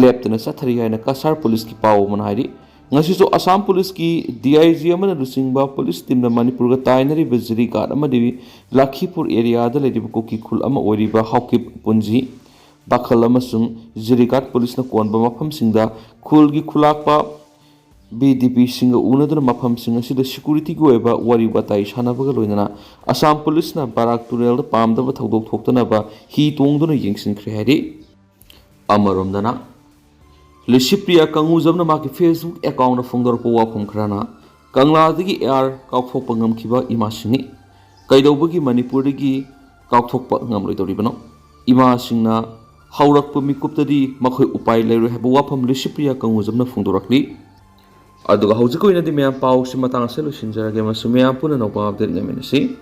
ꯂꯦꯞꯇꯅ ꯆꯠꯊꯔꯤ ꯍꯥꯏꯅ ꯀꯁꯥꯔ ꯄꯨꯂꯤꯁꯀꯤ ꯄꯥꯎ ꯑꯃꯅ ꯍꯥꯏꯔꯤ꯫ ꯉꯁꯤꯁꯨ ꯑꯁꯥꯝ ꯄꯨꯂꯤꯁꯀꯤ ꯗꯤ ꯑꯥꯏ ꯖꯤ ꯑꯃꯅ ꯂꯨꯆꯤꯡꯕ ꯄꯨꯂꯤꯁ ꯇꯤꯝꯅ ꯃꯅꯤꯄꯨꯔꯒ ꯇꯥꯏꯅꯔꯤꯕ ꯖꯤꯔꯤꯒꯥꯠ ꯑꯃꯗꯤ ꯂꯈꯤꯄꯨꯔ ꯑꯦꯔꯤꯌꯥꯗ ꯂꯩꯔꯤꯕ ꯀꯨꯀꯤ ꯈꯨꯜ ꯑꯃ ꯑꯣꯏꯔꯤꯕ ꯍꯥꯎꯀꯤꯞ ꯄꯨꯟꯖꯤ ꯄꯥꯈꯜ ꯑꯃꯁꯨꯡ ꯖꯤꯔꯤꯒꯥꯠ ꯄꯨꯂꯤꯁꯅ ꯀꯣꯟꯕ ꯃꯐꯝꯁꯤꯡꯗ ꯈꯨꯜꯒꯤ ꯈꯨꯂꯥꯛꯄ ꯕꯤ ꯗꯤ ꯄꯤꯁꯤꯡꯒ ꯎꯅꯗꯨꯅ ꯃꯐꯝꯁꯤꯡ ꯑꯁꯤꯗ ꯁꯦꯀꯨꯔꯤꯇꯤꯒꯤ ꯑꯣꯏꯕ ꯋꯥꯔꯤ ꯋꯥꯇꯥꯏ ꯁꯥꯟꯅꯕꯒ ꯂꯣꯏꯅꯅ ꯑꯁꯥꯝ ꯄꯨꯂꯤꯁꯅ ꯕꯔꯥꯛ ꯇꯨꯔꯦꯜꯗ ꯄꯥꯝꯗꯕ ꯊꯧꯗꯣꯛ ꯊꯣꯛꯇꯅꯕ ꯍꯤ ꯇꯣꯡꯗꯨꯅ ꯌꯦꯡꯁꯤꯟꯈ꯭ꯔꯦ ꯍꯥꯏꯔꯤ꯫ ꯑꯃꯔꯣꯝꯗꯅ, ꯂꯤꯁꯤꯄ꯭ꯔꯤꯌꯥ ꯀꯪꯉꯨꯖꯝꯅ ꯃꯍꯥꯛꯀꯤ Facebook account ꯐꯣꯡꯗꯣꯔꯛꯄ ꯋꯥꯐꯝ ꯈꯔꯅ ꯀꯪꯂꯥꯗꯒꯤ ꯑꯦꯌꯥꯔ ꯀꯥꯎꯊꯣꯛꯄ ꯉꯝꯈꯤꯕ ꯏꯃꯥꯁꯤꯡꯅꯤ꯫ ꯀꯩꯗꯧꯕꯒꯤ ꯃꯅꯤꯄꯨꯔꯗꯒꯤ ꯀꯥꯎꯊꯣꯛꯄ ꯉꯝꯂꯣꯏꯗꯧꯔꯤꯕꯅꯣ? ꯏꯃꯥꯁꯤꯡꯅ ꯍꯧꯔꯛꯄ ꯃꯤꯀꯨꯞꯇꯗꯤ ꯃꯈꯣꯏ ꯎꯄꯥꯏ ꯂꯩꯔꯣꯏ ꯍꯥꯏꯕ ꯋꯥꯐꯝ ꯂꯨꯁꯤꯄ꯭ꯔꯤꯌꯥ ꯀꯪꯒꯨꯖꯝꯅ ꯐꯣꯡꯗꯣꯔꯛꯂꯤ꯫ ꯑꯗꯨꯒ ꯍꯧꯖꯤꯛꯀꯤ ꯑꯣꯏꯅꯗꯤ ꯃꯌꯥꯝ ꯄꯥꯎꯁꯤ ꯃꯇꯥꯡ ꯑꯁꯤꯗ ꯂꯣꯏꯁꯤꯟꯖꯔꯒꯦ, ꯃꯁꯤ ꯃꯌꯥꯝ ꯄꯨꯟꯅ ꯑꯅꯧꯕ ꯑꯞꯗꯦꯠ ꯉꯥꯏꯃꯤꯟꯅꯁꯤ꯫